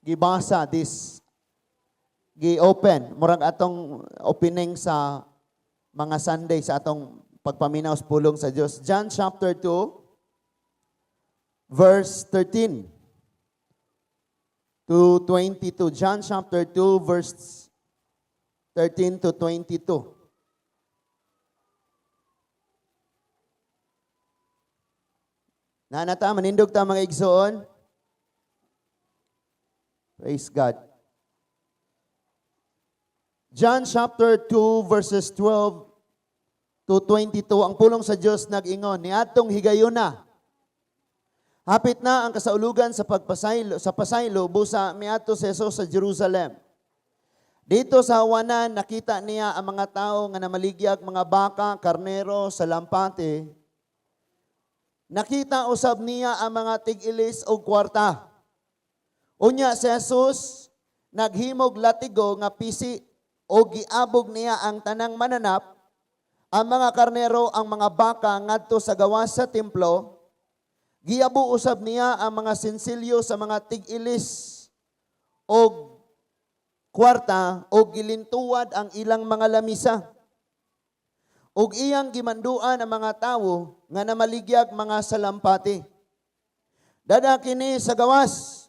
Gibasa this, gi-open murag atong opening sa mga Sunday sa atong pagpaminaw sa pulong sa Dios. John chapter 2 verse 13 to 22. John chapter 2 verse 13 to 22. Naa na ta, manindog ta, mga igsoon. Praise God. John chapter 2 verses 12 to 22, ang pulong sa Dios nag-ingon, "Niadtong higayuna, hapit na ang kasaulugan sa pagpasaylo, sa pasaylo, busa miadto si Jesus sa Jerusalem. Didto sa hawanan, nakita niya ang mga tao nga namaligyag mga baka, karnero sa lampati. Nakita usab niya ang mga tig-ilis og kwarta. Unya si Jesus naghimog latigo nga pisi o giabog niya ang tanang mananap, ang mga karnero, ang mga baka ngadto sa gawas sa templo. Giabo usab niya ang mga sinsilyo sa mga tig-ilis og kwarta o gilintuwad ang ilang mga lamisa. Ug iyang gimanduan ang mga tawo nga namaligyag mga salampati, 'Dad-a kini sa gawas.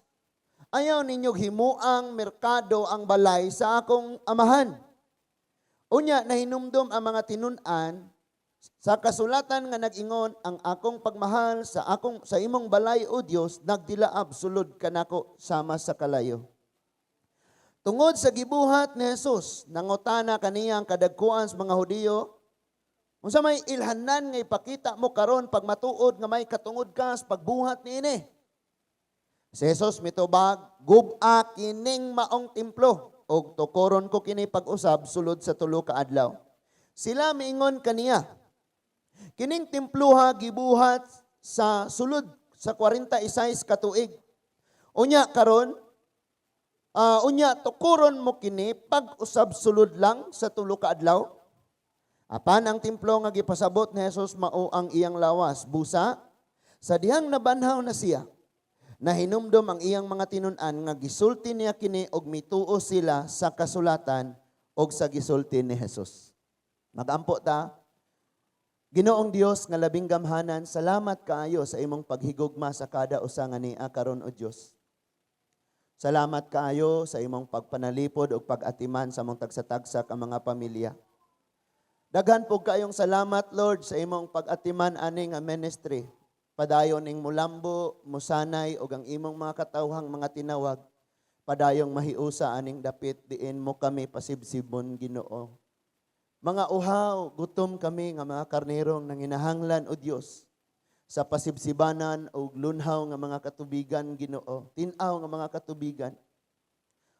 Ayaw ninyo himuang merkado ang balay sa akong amahan.' Unya nahinumdom ang mga tinun-an sa kasulatan nga nag-ingon, 'Ang akong pagmahal sa imong balay, O Dios, nagdilaab sulod kanako sama sa kalayo.' Tungod sa gibuhat ni Jesus, nangutana kaniya ang kadagkuan sa mga Hudiyo, 'Unsa may ilhanan nga ipakita mo karon pagmatuod nga may katungod ka sa pagbuhat niini?' Si Jesus mitubag, 'Gub-a kining maong templo ug tukoron ko kini pag-usab sulod sa 3 ka adlaw.' Sila miingon kaniya, 'Kining temploha gibuhat sa sulod sa 46 ka tuig. Unya karon, unya tukoron mo kini pag-usab sulod lang sa 3 ka adlaw?' Apan ang templo nga gipasabot ni Jesus mao ang iyang lawas. Busa sa dihang nabanhaw na siya, nahinumdom ang iyang mga tinun-an nga gisulti niya kini og mituo sila sa kasulatan og sa gisulti ni Jesus." Magampo ta. Ginoong Dios nga labing gamhanan, salamat kaayo sa imong paghigugma sa kada usa nga nia karon, o Dios. Salamat kaayo sa imong pagpanalipod ug pag-atiman sa among tagsa-tagsa ka mga pamilya. Daghan pud kaayong salamat, Lord, sa imong pag-atiman ani nga ministry. Padayon ning mulambo, musanay ug ang imong mga katawhang mga tinawag. Padayong mahiusa aning dapit diin mo kami pasibsibon, Ginoo. Mga uhaw, gutom kami nga mga karnerong nanginahanglan, o Dios, sa pasibsibanan ug lunhaw nga mga katubigan, Ginoo. Tin-aw nga mga katubigan.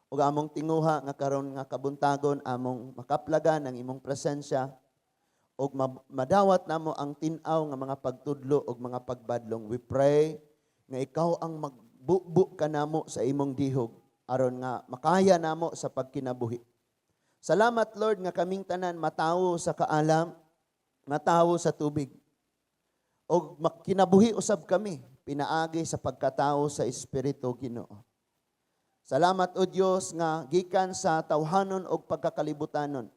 Ug among tinguha nga karon nga kabuntagon among makaplagan ang imong presensya ug madawat namo ang tin-aw nga mga pagtudlo ug mga pagbadlong. We pray nga ikaw ang magbubu kanamo sa imong dihog aron nga makaya namo sa pagkinabuhi. Salamat, Lord, nga kaming tanan matawo sa kaalam, matawo sa tubig. Og makinabuhi usab kami pinaagi sa pagkatawo sa espiritu, Ginoo. Salamat, O Dios, nga gikan sa tawhanon og pagkakalibutanon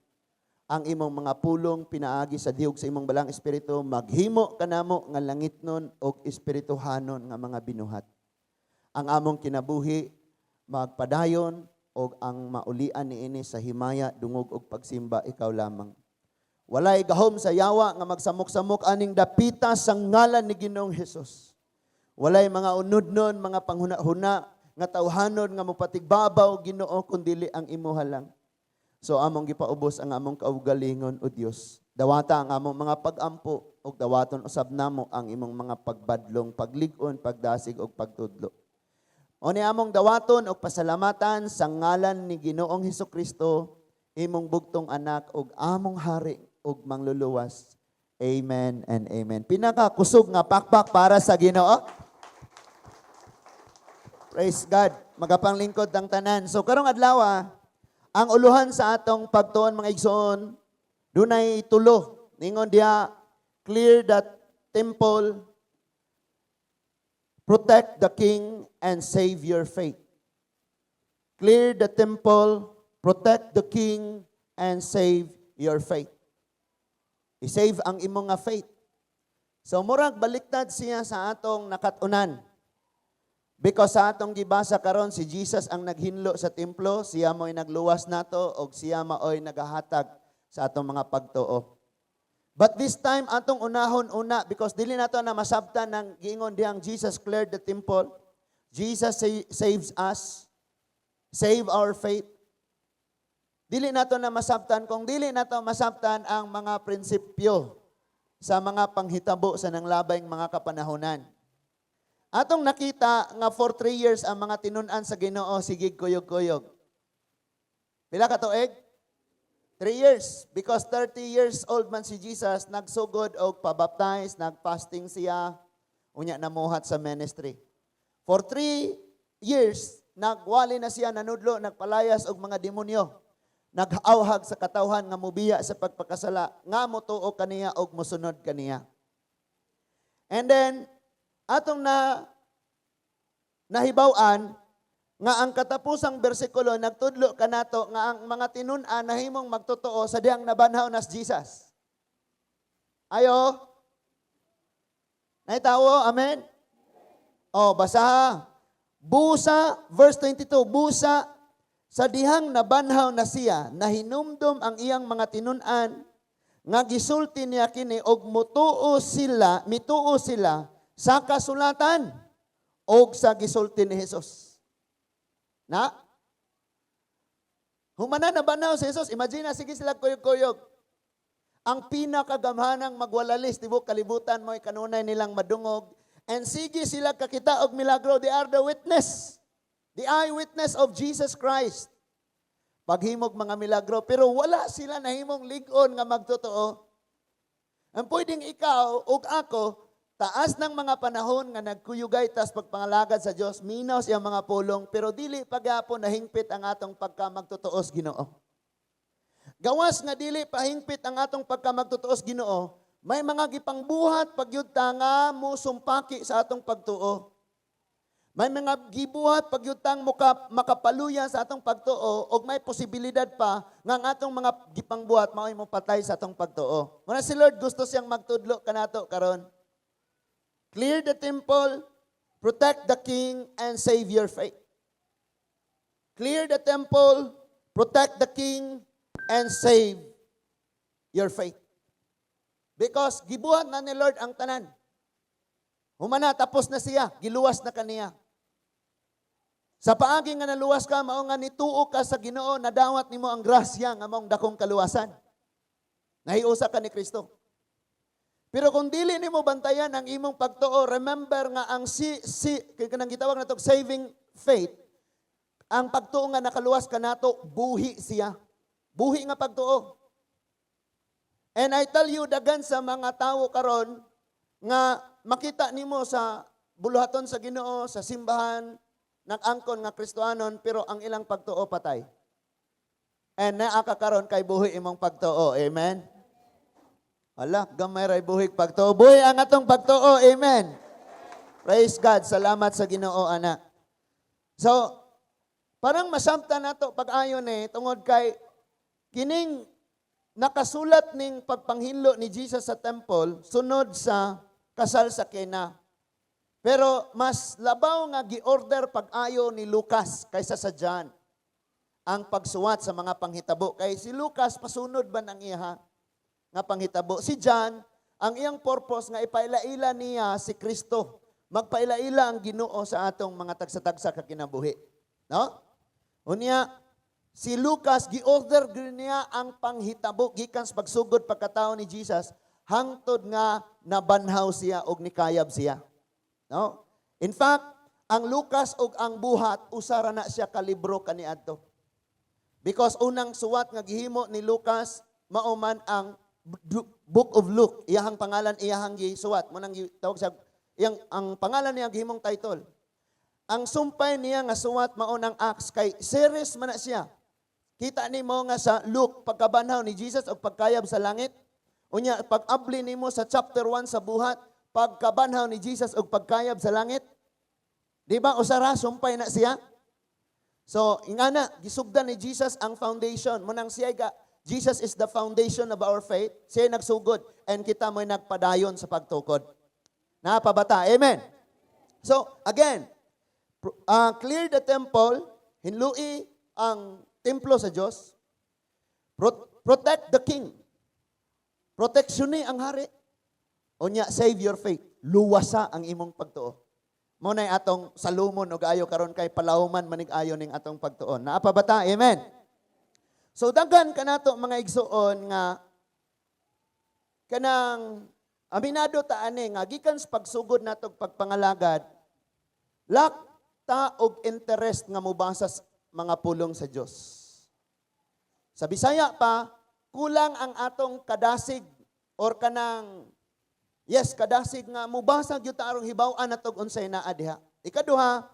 ang imong mga pulong pinaagi sa dihog sa imong balang espiritu maghimo kanamo nga langitnon og espirituhanon nga mga binuhat. Ang among kinabuhi magpadayon og ang maulian niini sa himaya, dungog og pagsimba ikaw lamang. Walay gahom sa yawa nga magsamok-samok aning dapita sa ngalan ni Ginoong Hesus. Walay mga unudnon, mga panghuna-huna nga tawhanon nga mopatigbabaw, Ginoo, kundili ang imuha lang. So among gipaubos ang among kaugalingon, O Dios. Dawata ang among mga pag-ampo ug dawaton usab namo ang imong mga pagbadlong, paglig-on, pagdasig ug pagtudlo. O ni among dawaton og pasalamatan sa ngalan ni Ginoong Hesukristo, imong bugtong anak ug among hari ug mangluluwas. Amen and amen. Pinakakusog nga pakpak para sa Ginoo. Praise God. Magapanglingkod ang tanan. So karong adlaw, ang uluhan sa atong pagtuon, mga igsoon, dunay tulo. Ningon diha, clear that temple, Protect the king, and save your faith. Clear the temple, protect the king, and save your faith. I-save ang imong nga faith. So murag baliktad siya sa atong nakatunan. Because sa atong gibasa karon, si Jesus ang naghinlo sa templo, siya mo'y nagluwas nato og siya maoy nagahatag sa atong mga pagtuo. But this time, atong unahon una because dili nato na masabtan ng giingon diyang Jesus cleared the temple. Jesus saves us. Save our faith. Dili nato na masabtan kung dili nato masabtan ang mga prinsipyo sa mga panghitabo sa nanglabay mga kapanahonan. Atong nakita nga for 3 years ang mga tinun-an sa Ginoo sige kuyog-kuyog. Pila ka tuig? 3 years. Because 30 years old man si Jesus, nagsugod og pabaptize, nagfasting siya, unya namuhat sa ministry. For 3 years, nagwali na siya, nanudlo, nagpalayas og mga demonyo. Nag-awhag sa katawhan nga mubiya sa pagpakasala, nga motuo kaniya og mosunod kaniya. And then, atong na nahibaw-an nga ang katapusang bersikulo nagtudlo kanato nga ang mga tinun-an nahimong magtotoo sa dihang nabanhaw nas Jesus. Ayo? Naitawo? Amen? Oh, basaha. Busa, verse 22, busa sa dihang nabanhaw na siya, nahinumdum ang iyang mga tinun-an nga gisulti niya kini og mutuo sila, mituo sila sa kasulatan og sa gisulti ni Jesus. Na? Humana nabanhaw si Jesus, imagine na sige sila kuyog-kuyog. Ang pinakagamhanang magwalalis, tibok kalibutan mo'y kanunay nilang madungog. And sige sila kakita og milagro, they are the witness. The eyewitness of Jesus Christ. Paghimog mga milagro, pero wala sila nahimong lig-on nga magtotoo. Ang pwedeng ikaw ug ako, taas ng mga panahon nga nagkuyugay tas pagpangalagad sa Dios, minaw siyang mga pulong, pero dili pagyapon nahingpit ang atong pagkamagtotoos Ginoo. Gawas nga dili pahingpit ang atong pagkamagtotoos Ginoo, may mga gipangbuhat pagyud ta nga musumpaki sa atong pagtuo. May mga gibuhat pagyutang makapaluya sa atong pagtuo og may posibilidad pa nga ang atong mga gipangbuhat mao'y mopatay sa atong pagtuo. Muna si Lord gusto siyang magtudlo kanato karon. Clear the temple, protect the king, and save your faith. Clear the temple, protect the king, and save your faith. Because gibuhat na ni Lord ang tanan. Humana, tapos na siya, giluwas na kaniya. Sa paagi nga naluwas ka, mao nga nituo ka sa Ginoo, nadawat nimo ang grasya nga maong dakong kaluwasan. Nahiusa ka ni Kristo. Pero kung dili nimo bantayan ang imong pagtuo, remember nga ang si kay kanang gitawag nato saving faith, ang pagtuo nga nakaluwas ka nato, buhi siya. Buhi nga pagtuo. And I tell you, dagan sa mga tawo karon nga makita nimo sa buluhaton sa Ginoo, sa simbahan, nag-angkon nga Kristohanon, pero ang ilang pagtuo patay. And naa ka karon kay buhi imong pagtuo. Amen? Ala, gamay ray buhi pagtuo. Buhi ang atong pagtuo. Amen? Praise God. Salamat sa Ginoo, ana. So, parang masamta nato pag-ayon eh, tungod kay kining nakasulat ning pagpanghinlo ni Jesus sa temple sunod sa kasal sa Cana. Pero mas labaw nga gi-order pag-ayo ni Lucas kaysa sa John ang pagsuwat sa mga panghitabo. Kay si Lucas, pasunod ba ng iya nga panghitabo? Si John, ang iyang purpose nga ipailaila niya si Kristo. Magpailaila ang Ginoo sa atong mga tagsa-tagsa ka kinabuhi. No? Unya, si Lucas, gi-order gyud niya ang panghitabo gikan sa pagsugod pagkatao ni Jesus hangtod nga nabanhaw siya og nikayab siya. No? In fact, ang Lucas ug ang Buhat, usa ra na siya ka libro kaniadto. Because unang suwat nga gihimo ni Lucas mao man ang Book of Luke. Iyahang pangalan iyahang gisuwat. Mo nang gitawag siya iyang ang pangalan niya gihimong title. Ang sumpay niya nga suwat mao nang Acts kay series man na siya. Kita nimo nga sa Luke, pagkabanhaw ni Jesus og pagkayab sa langit. Unya pag-abli nimo sa chapter 1 sa Buhat, pagkabanhaw ni Jesus og pagkayab sa langit. Di ba usara sumpay na siya? So, ingana gisugdan ni Jesus ang foundation. Munang siya ga Jesus is the foundation of our faith. Siya nagsugod and kita mo'y nagpadayon sa pagtukod. Napabata. Amen. So, again, clear the temple, hinlui ang templo sa Diyos. Protect the king. Protection ni ang hari. Unya, save your faith. Luwasa ang imong pagtuo. Mo na'y atong salumon og ayo karon kay palawman manig ayo ning atong pagtuon. Naa pa bata? Amen. So daghan kanato, mga igsuon, nga kanang aminado ta ani nga gikan sa pagsugod natog pagpangalagad, lack ta og interest nga mobasa sa mga pulong sa Dios. Sa Bisaya pa, kulang ang atong kadasig or kanang, yes, kadasig nga mubasa gyud ta aron hibaw-an natog unsay naa diha. Ikaduha,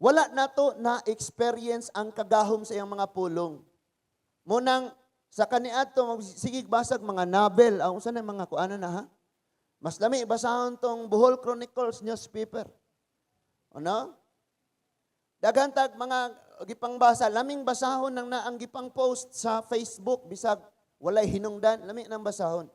wala nato na experience ang kagahom sa iyang mga pulong. Munang sa kaniadto sige basag mga novel, ang unsa na mga kuana na ha? Mas lami basahon tong Bohol Chronicles newspaper. Ano? Daghan tag mga gipangbasa, laming basahon nang naang gipang post sa Facebook bisag walay hinungdan, lami nang basahon.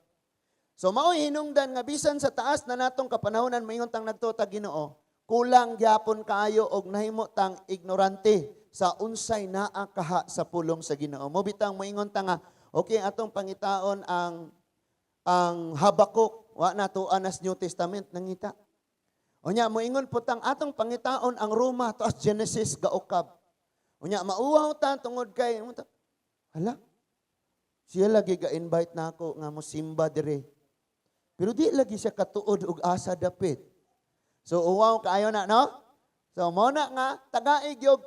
So mao'y hinungdan nga bisan sa taas na natong kapanahonan moingon tang nagtuo tag Ginoo, kulang gyapon kaayo og nahimo tang ignorante sa unsay naa kaha sa pulong sa Ginoo. Mo bitang moingon ta nga okay, atong pangitaon ang Habakuk, wa na tuan as New Testament nangita. Unya moingon po tang atong pangitaon ang Roma to as Genesis gaukab. Unya mauhaw ta tungod kay hala, siya lagi ga-invite na ako nga mo simba dire. Pero di lagi siya katuod og asa dapit. So uwaw kaayo na, no? So mo na nga tagaig gyud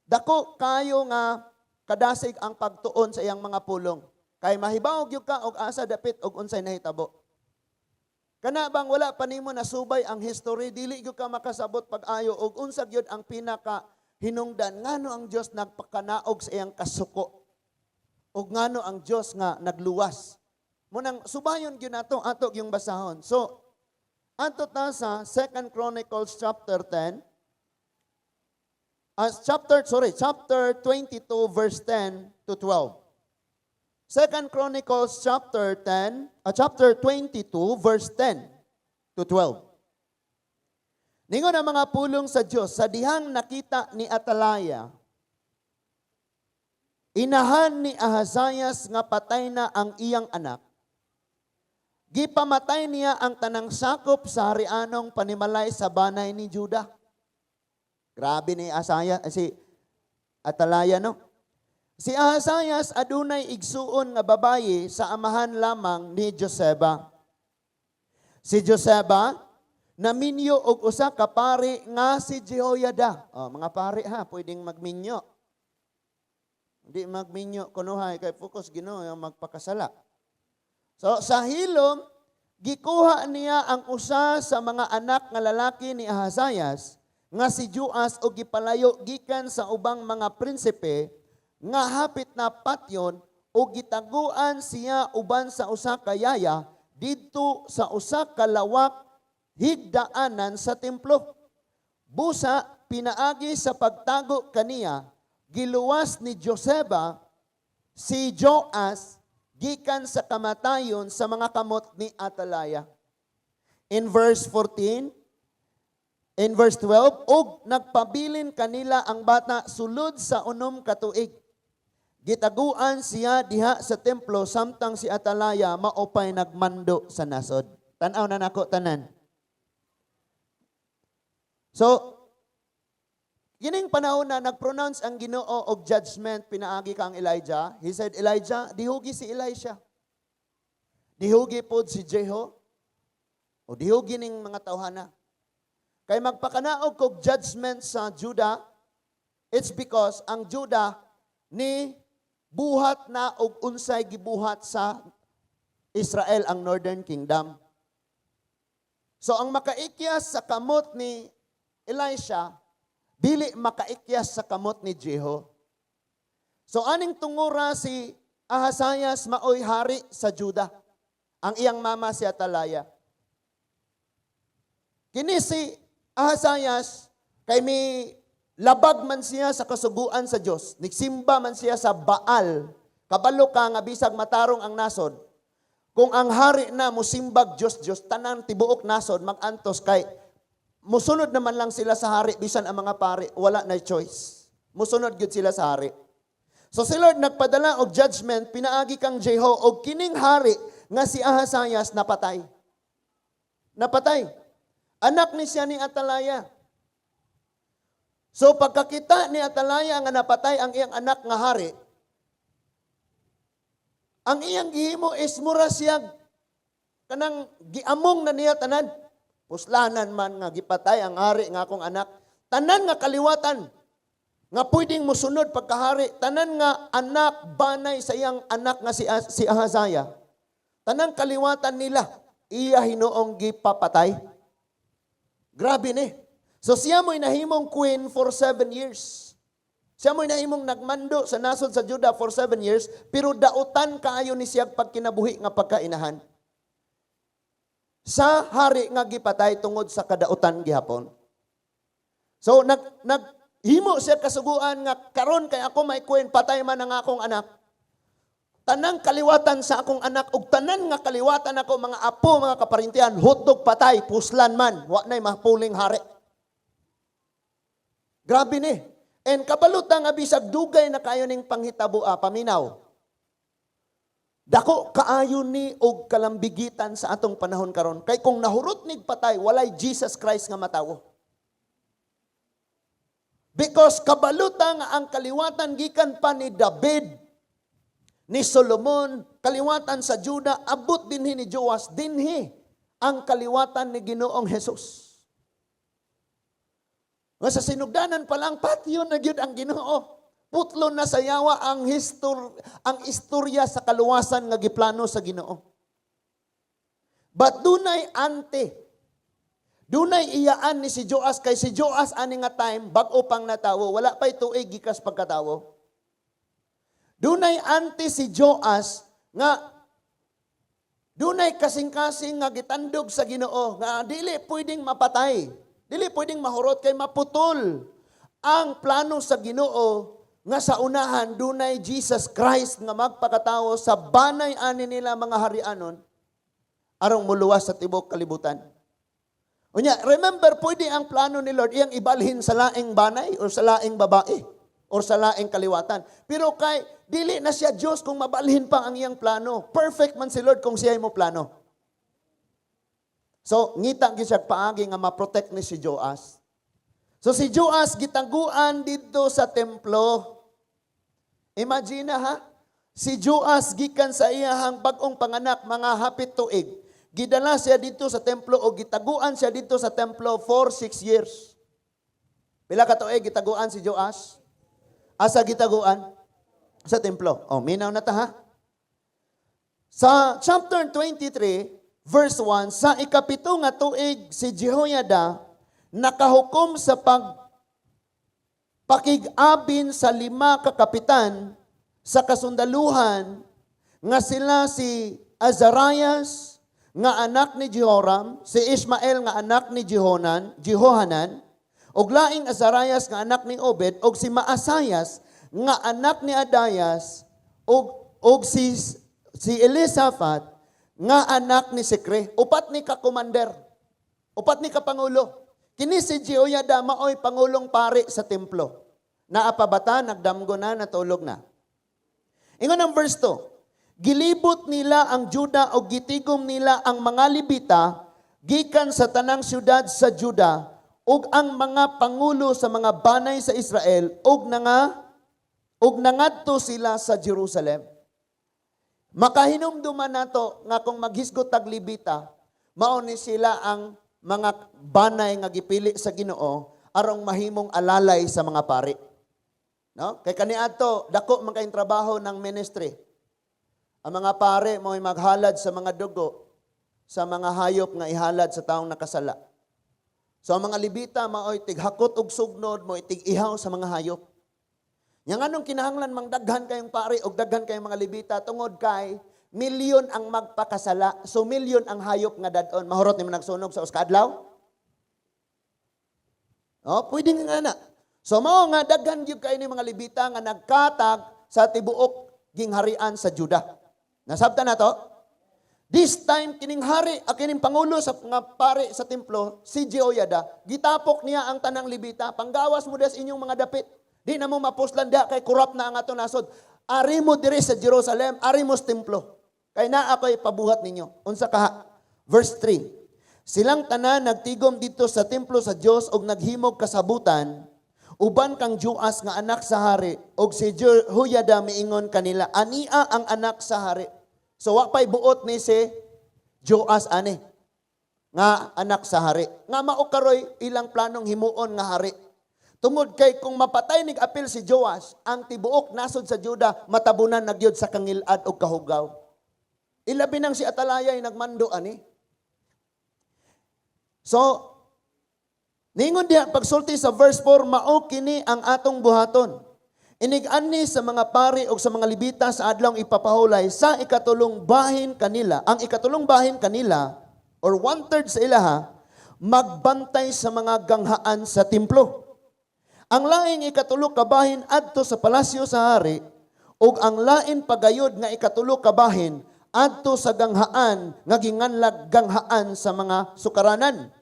dako kayo nga kadasig ang pagtuon sa iyang mga pulong. Kay mahibaw gyud ka og asa dapit og unsay nahitabo. Kana bang wala pa nimo nasubay ang history, dili gyud ka makasabot pag-ayo og unsa gyud ang pinaka hinungdan, ngano ang Dios nagpakanaog sa iyang kasuko ug ngano ang Dios nga nagluwas. Munang subayon gyud nato ato yung basahon. So adto ta sa 2 Chronicles chapter 10, as chapter, sorry, chapter 22 verse 10 to 12. 2 Chronicles chapter 10, chapter 22 verse 10 to 12. Ningon ang mga pulong sa Dios, sa dihang nakita ni Atalaya, inahan ni Ahazayas, nga patay na ang iyang anak, gipamatay niya ang tanang sakop sa harianong panimalay sa banay ni Juda. Grabe ni Asaya, si Atalaya, no? Si Ahazayas adunay igsuon nga babayi sa amahan lamang ni Joseba. Si Joseba naminyo og usa ka pari nga si Jehoiada. Oh, mga pari ha, pwedeng magminyo. Hindi magminyo kunuhay kay focus Ginoo yung magpakasala. So sa hilom gikuha niya ang usa sa mga anak nga lalaki ni Ahazayas nga si Joas og gipalayo gikan sa ubang mga prinsipe nga hapit na patyon o gitaguan siya uban sa usa ka yaya didto sa usa ka lawak higdaanan sa templo. Busa pinaagi sa pagtago kaniya, giluwas ni Joseba si Joas gikan sa kamatayon sa mga kamot ni Atalaya. In verse 14, in verse 12, og nagpabilin kanila ang bata sulod sa 6 ka tuig. Gitaguan siya diha sa templo samtang si Atalaya maupay nagmando sa nasod. Tan-aw na nako tanan. So, kining panahon na nag-pronounce ang Ginoo og judgment pinaagi kang Elijah, he said, "Elijah, dihugi si Elisha. Dihugi pod si Jehu. O dihugi ning mga tawhana. Kay magpakanaog kog judgment sa Judah, it's because ang Judah ni buhat na og unsay gibuhat sa Israel, ang Northern Kingdom." So ang makaikyas sa kamot ni Elisha, dili makaikyas sa kamot ni Jehu. So aning tungura si Ahazayas maoy hari sa Juda. Ang iyang mama si Atalaya. Kini si Ahazayas Kay mi labag man siya sa kasuguan sa Dios, nigsimba man siya sa Baal. Kabalo ka nga bisag matarong ang nasod, kung ang hari na musimbag Dios Dios, tanan tibuok nasod magantos kay musunod naman lang sila sa hari. Bisan ang mga pari, wala na choice. Musunod gyud sila sa hari. So si Lord nagpadala og judgment pinaagi kang Jehu, og kining hari nga si Ahazayas napatay. Napatay. Anak ni siya ni Atalaya. So pagkakita ni Atalaya nga napatay ang iyang anak nga hari, ang iyang gihimo is mura siya kanang giamong na niya tanan. Puslanan man nga gipatay ang hari nga akong anak. Tanan nga kaliwatan nga pwedeng musunod pagkahari, tanan nga anak banay sa iyang anak nga si Ahazaya. Tanang kaliwatan nila, iya hinuong gipapatay. Grabe ni. So siya mo'y nahimong queen for 7 years. Siya mo'y nahimong nagmando sa nasod sa Juda for 7 years, pero dautan kaayo ni siya pagkinabuhi nga pagkainahan sa hari nga gipatay tungod sa kadautan gihapon. So nag nag himo siya kasuguan nga karon kay ako may queen, patay man ang akong anak. Tanang kaliwatan sa akong anak ug tanan nga kaliwatan ako, mga apo, mga kaparintihan, hotdog patay, puslan man, wa nay mapuling hari. Grabe ni. And kabalutan nga bisag dugay na kayo ning panghitabo, paminaw. Dako kaayo ni og kalambigitan sa atong panahon karon. Kay kung nahurot nig patay, walay Jesus Christ nga matawo. Because kabalutan nga ang kaliwatan gikan pa ni David, ni Solomon, kaliwatan sa Juda, abot dinhi ni Joas, dinhi ang kaliwatan ni Ginoong Jesus. Nga sa sinugdanan pa lang, patyon na gyud ang Ginoo. Putlo na sa yawa ang istorya sa kaluwasan nga giplano sa Ginoo. But dunay ante. Dunay iyaan ni si Joas, kay si Joas ani nga time bag-o pang natawo, wala pa'y tuig gikas pagkatawo. Dunay ante si Joas nga dunay kasing-kasing nga gitandog sa Ginoo nga dili pwedeng mapatay. Dili pwedeng mahurot kay maputol ang plano sa Ginoo nga sa unahan dunay Jesus Christ nga magpakatawo sa banay ani nila mga harianon arong muluwas sa tibok kalibutan. Unya, remember, pwede ang plano ni Lord iyang ibalhin sa laing banay or sa laing babae or sa laing kaliwatan. Pero kay dili na siya Diyos kung mabalhin pa ang iyang plano. Perfect man si Lord kung siya mo plano. So, ngita gyud siya paagi nga ma-protect ni si Joas. So si Joas gitaguan didto sa templo. Imagine ha, si Joas gikan sa iyahang bag-ong panganak, mga hapit tuig. Gidala siya dito sa templo o gitaguan siya dito sa templo for 6 years. Pila ka tuig gitaguan si Joas? Asa gitaguan? Sa templo. Oh, minaw na ta ha. Sa chapter 23, verse 1, sa ikapito nga tuig si Jehoiada nakahukom sa pag pakig-abin sa lima ka kapitan sa kasundaluhan nga sila si Azarias nga anak ni Jehoram, si Ishmael nga anak ni Jehohanan, ug laing Azarias nga anak ni Obed, ug si Maasayas nga anak ni Adayas, ug si Elisaphat nga anak ni Sikri. Upat ni ka commander. Upat ni ka pangulo. Kini si Jehoiada maoy pangulong pari sa templo. Naa pa ba ta, nagdamgo na, natulog na? Ingon ang verse 2, gilibot nila ang Juda o gitigom nila ang mga Levita gikan sa tanang syudad sa Juda ug ang mga pangulo sa mga banay sa Israel ug nangadto sila sa Jerusalem. Makahinumduman nato nga kung maghisgot tag Levita, mao ni sila ang mga banay nga gipili sa Ginoo arong mahimong alalay sa mga pari. No? Kay kaniadto dako man kayong trabaho ng ministry. Ang mga pare mo'y maghalad sa mga dugo sa mga hayop nga ihalad sa taong nakasala. So ang mga Levita mao'y tighakot og sugnod, mo'y tig-ihaw sa mga hayop. Nya nganong kinahanglan mang daghan kayong pari og daghan kayong mga Levita? Tungod kay milyon ang magpakasala, so milyon ang hayop nga dad-on. Mahurot ni nagsunog sa usa ka adlaw? Oh, pwede nga na. So mao nga daghan gyud kay ni mga Levita nga nagkatag sa tibuok gingharian sa Juda. Nasabtan na to? This time kining hari, kining pangulo sa nga pare sa templo, si Jehoiada, gitapok niya ang tanang Levita, "Panggawas mo des inyong mga dapit. Di na mo mapuslan diha kay corrupt na ang ato nasod. Ari mo diri sa Jerusalem, ari mo sa templo. Kay naa ako'y pabuhat ninyo." Unsa kaha? Verse 3. Silang tanan nagtigom dito sa templo sa Dios og naghimog kasabutan uban kang Joas nga anak sa hari, og si Jehoiada miingon kanila, "Ania ang anak sa hari." So wa pay buot ni si Joas ani nga anak sa hari. Nga mao karoy ilang planong himuon nga hari. Tungod kay kung mapatay nig apil si Joas, ang tibuok nasod sa Juda matabunan na gyud sa kangilad og kahugaw. Ilabi nang si Atalaya ay nagmando ani. So, ningon diha pagsulti sa verse 4, mao kini ang atong buhaton. Inig-ani sa mga pari o sa mga Levita sa adlawng ipapahulay sa ikatulong bahin kanila, ang ikatulong bahin kanila, or one-third sa ilaha, magbantay sa mga ganghaan sa templo. Ang laing ikatulo ka bahin adto sa palasyo sa hari, ug ang lain pagayod nga ikatulo ka bahin adto sa ganghaan nga ginganlag Ganghaan sa mga Sukaranan.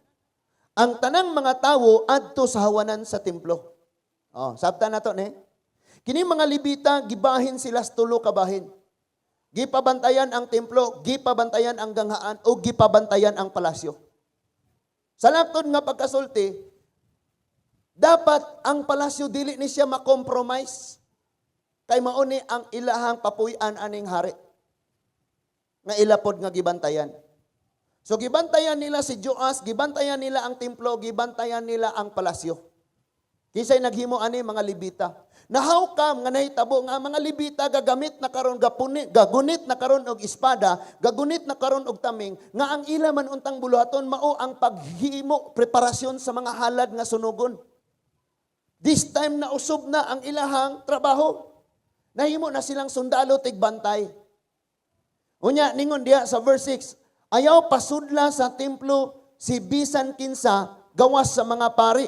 Ang tanang mga tawo adto sa hawanan sa templo. Oh, sabta na to ni. Kini mga Levita, gibahin sila sa tulo ka bahin. Gipabantayan ang templo, gipabantayan ang ganghaan o gipabantayan ang palasyo. Sa laktod nga pagkasulti, dapat ang palasyo dili ni siya makompromise. Kay mao ni ang ilahang papuy-an aning hari. Nga ilapod nga gibantayan. So gibantayan nila si Joas, gibantayan nila ang templo, gibantayan nila ang palasyo. Kinsay naghimo ani? Mga Levita. Na how come nga nahitabo nga ang mga Levita gagamit na karon, gapuni, gagunit na karon og espada, gagunit na karon og taming, nga ang ila man untang buluhaton mao ang paghimo preparasyon sa mga halad nga sunugon? This time na usob na ang ilahang trabaho. Nahimo na silang sundalo tigbantay. Unya ningon diha sa verse 6, ayaw pasudla sa templo si bisan kinsa gawas sa mga pari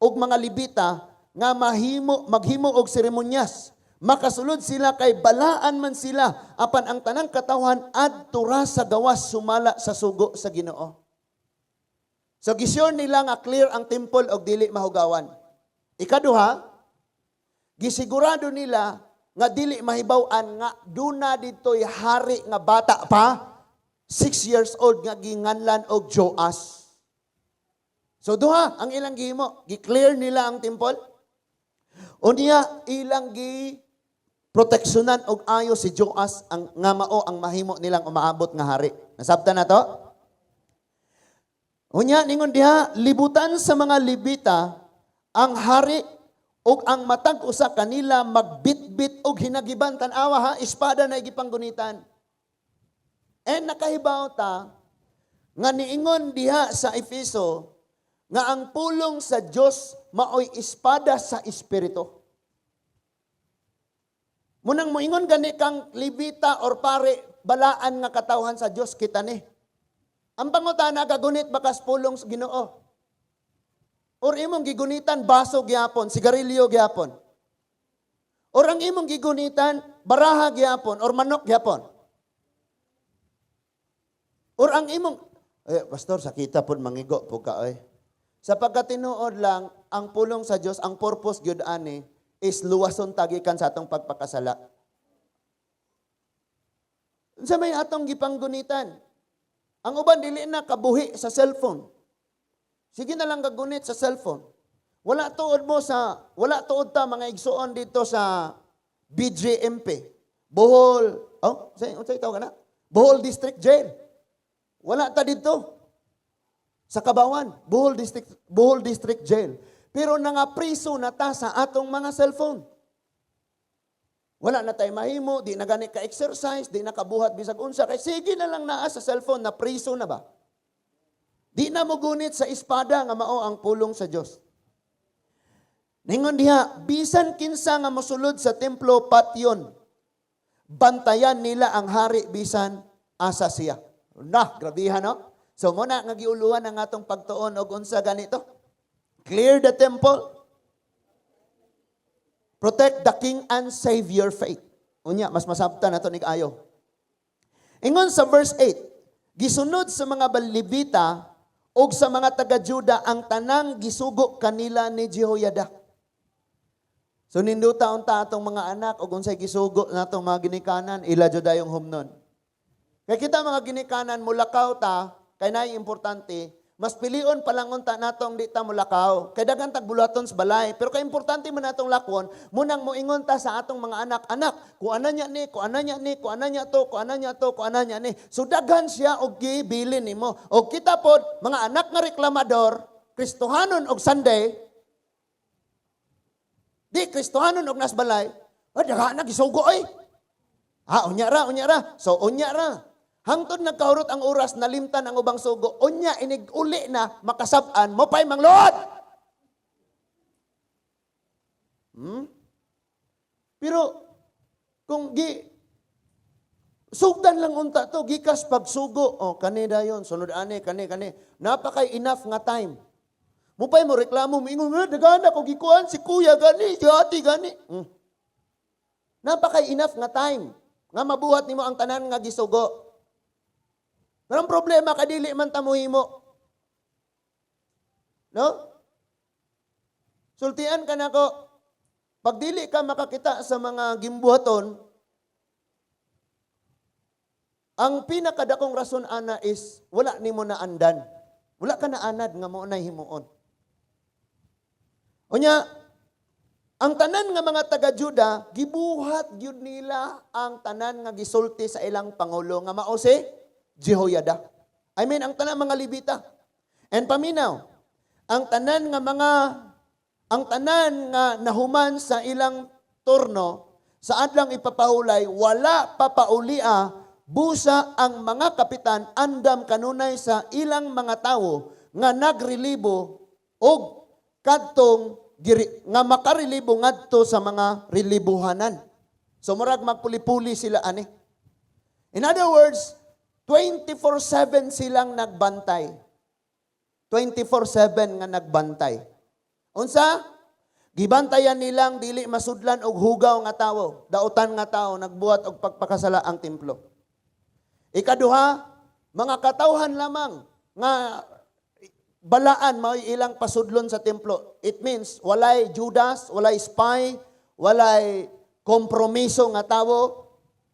ug mga Levita nga mahimo maghimo og seremonyas. Makasulod sila kay balaan man sila, apan ang tanang katawhan adto ra sa gawas sumala sa sugo sa Ginoo. So gisure nila nga clear ang temple og dili mahugawan. Ikaduha, gisigurado nila nga dili mahibaw-an nga duna dito'y hari nga bata pa, 6 years old, nga ginganlan og Joas. So duha ang ilang gihimo, gi-clear nila ang temple. Unya ilang gi proteksyonan og ayo si Joas ang nga mao ang mahimo nilang umaabot nga hari. Nasabtan na to? Unya ningon diha, libutan sa mga Levita ang hari ug ang matag usa kanila magbitbit og hinagiban. Tan-awa ha, espada na gipanggunitan. And nakahibaw ta nga niingon diha sa Efeso nga ang pulong sa Dios maoy espada sa espiritu. Munang moingon gani kang Levita or pare, balaan nga katawhan sa Dios kita ni. Ang pangutana, gagunit ba kas pulong sa Ginoo? Or imong gigunitan baso gyapon, sigarilyo gyapon? Or ang imong gigunitan baraha gyapon or manok gyapon? Or ang imong eh, "Pastor, sakita pod mangigo po ka oy." Sa pagkatinuod lang, ang pulong sa Dios, ang purpose gyud ani is luwason ta gikan sa atong pagpakasala. Unsa may atong gipanggunitan? Ang uban dili na kabuhi sa cellphone. Sige na lang gagunit sa cellphone. Wala tuod ta, mga igsuon, dito sa BJMP. Bohol, oh, say unsay tawag na? Bohol District Jail. Wala ta dito. Sa Kabawan, Bohol District Jail. Pero nangapriso na ta sa atong mga cellphone. Wala na tayo mahimo, di na gani ka exercise, di na kabuhat bisag unsa kay sige na lang naa sa cellphone, na priso na ba? Di na mo gunit sa espada nga mao ang pulong sa Dios. Ningon diha, bisan kinsa nga mosulod sa templo patyon. Bantayan nila ang hari bisan asa siya. Na, grabihan, no? So mo na nga giuluhan ang atong pagtuon og unsa ganito. Clear the temple. Protect the king and save your faith. Unya, mas masabtan nato ni ayo. Ingon sa verse 8, gisunod sa mga Levita ug sa mga taga-Juda ang tanang gisugo kanila ni Jehoiada. So ninduta unta atong mga anak ug unsay gisugo natong mga ginikanan, ila jud dayong humnon. Kay kita mga ginikanan, mulakaw ta kay naay importante, mas pilion pa lang unta natong di ta mulakaw. Kay daghan tag buluhaton sa balay, pero kay importante man natong lakwon, munang moingon ta sa atong mga anak, "Anak, kuana niya ni, kuana niya ni, kuana niya to, kuana niya to, kuana niya ni." So daghan siya og gibilin nimo. Og kita pod mga anak nga reklamador, Kristohanon og Sunday, di Kristohanon og nas balay, "Ah, daghan na gisugo oy. Ah, unya ra, unya ra." So unya ra. Hangtod nagkahurot ang oras, nalimtan ang ubang sugo, unya inig uli na makasab-an mo pa'y mangluod. Pero kung gi sugdan lang unta to gikas pagsugo, oh, kani dayon, sunod ani, kani kani, napakay enough nga time. Mo pa'y mo reklamo, moingon nga, "Daghan ako gikuan, si kuya gani, si ate gani." Napakay enough nga time nga mabuhat nimo ang tanan nga gisugo. Pero ang problema, kadili man ta mohimo. No? Sultian ka nako, pag dili ka makakita sa mga gimbuhaton, ang pinakadakong rason ana is wala nimo na andan. Wala ka na anad nga mao na himuon. Unya, ang tanan nga mga taga-Juda, gibuhat gyud nila ang tanan nga gisulti sa ilang pangulo nga mao si Jehoiada. I mean, ang tanan mga Levita. And paminaw, ang tanan nga nahuman sa ilang turno sa adlang ipapahulay, wala papaulia busa ang mga kapitan andam kanunay sa ilang mga tawo nga nagrelibo og kadtong nga makarelibo ngadto sa mga relibuhanan. So murag magpuli-puli sila ani. In other words, 24/7 silang nagbantay. 24/7 nga nagbantay. Unsa? Gibantayan nilang dili masudlan og hugaw nga tawo, dautan nga tawo nagbuhat og pagpakasala ang templo. Ikaduha, mga katawhan lamang nga balaan mao'y ilang pasudlon sa templo. It means walay Judas, walay spy, walay kompromiso nga tawo,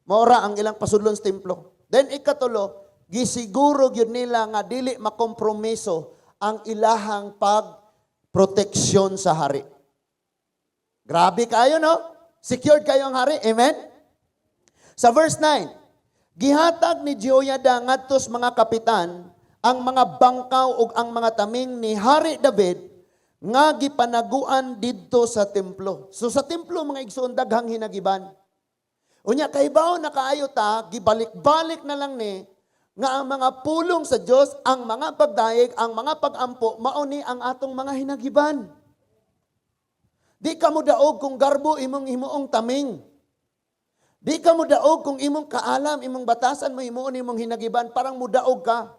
maora ang ilang pasudlon sa templo. Then ikatulo, gisiguro gyud nila nga dili makompromiso ang ilahang pagproteksyon sa hari. Grabe kayo, no? Secured kayo ang hari. Amen? Sa verse 9, gihatag ni Jehoiada ngadto sa mga kapitan ang mga bangkaw ug ang mga taming ni Hari David nga gipanaguan didto sa templo. So sa templo, mga igsoon, daghang hinagiban. Unya kahibaw na kaayo ta, gibalik-balik na lang ni nga ang mga pulong sa Dios, ang mga pagdayeg, ang mga pagampo, mao ni ang atong mga hinagiban. Di ka mo daog kung garbo imong himuong taming. Di ka mo daog kung imong kaalam, imong batasan mo himuon imong hinagiban, parang mudaog ka.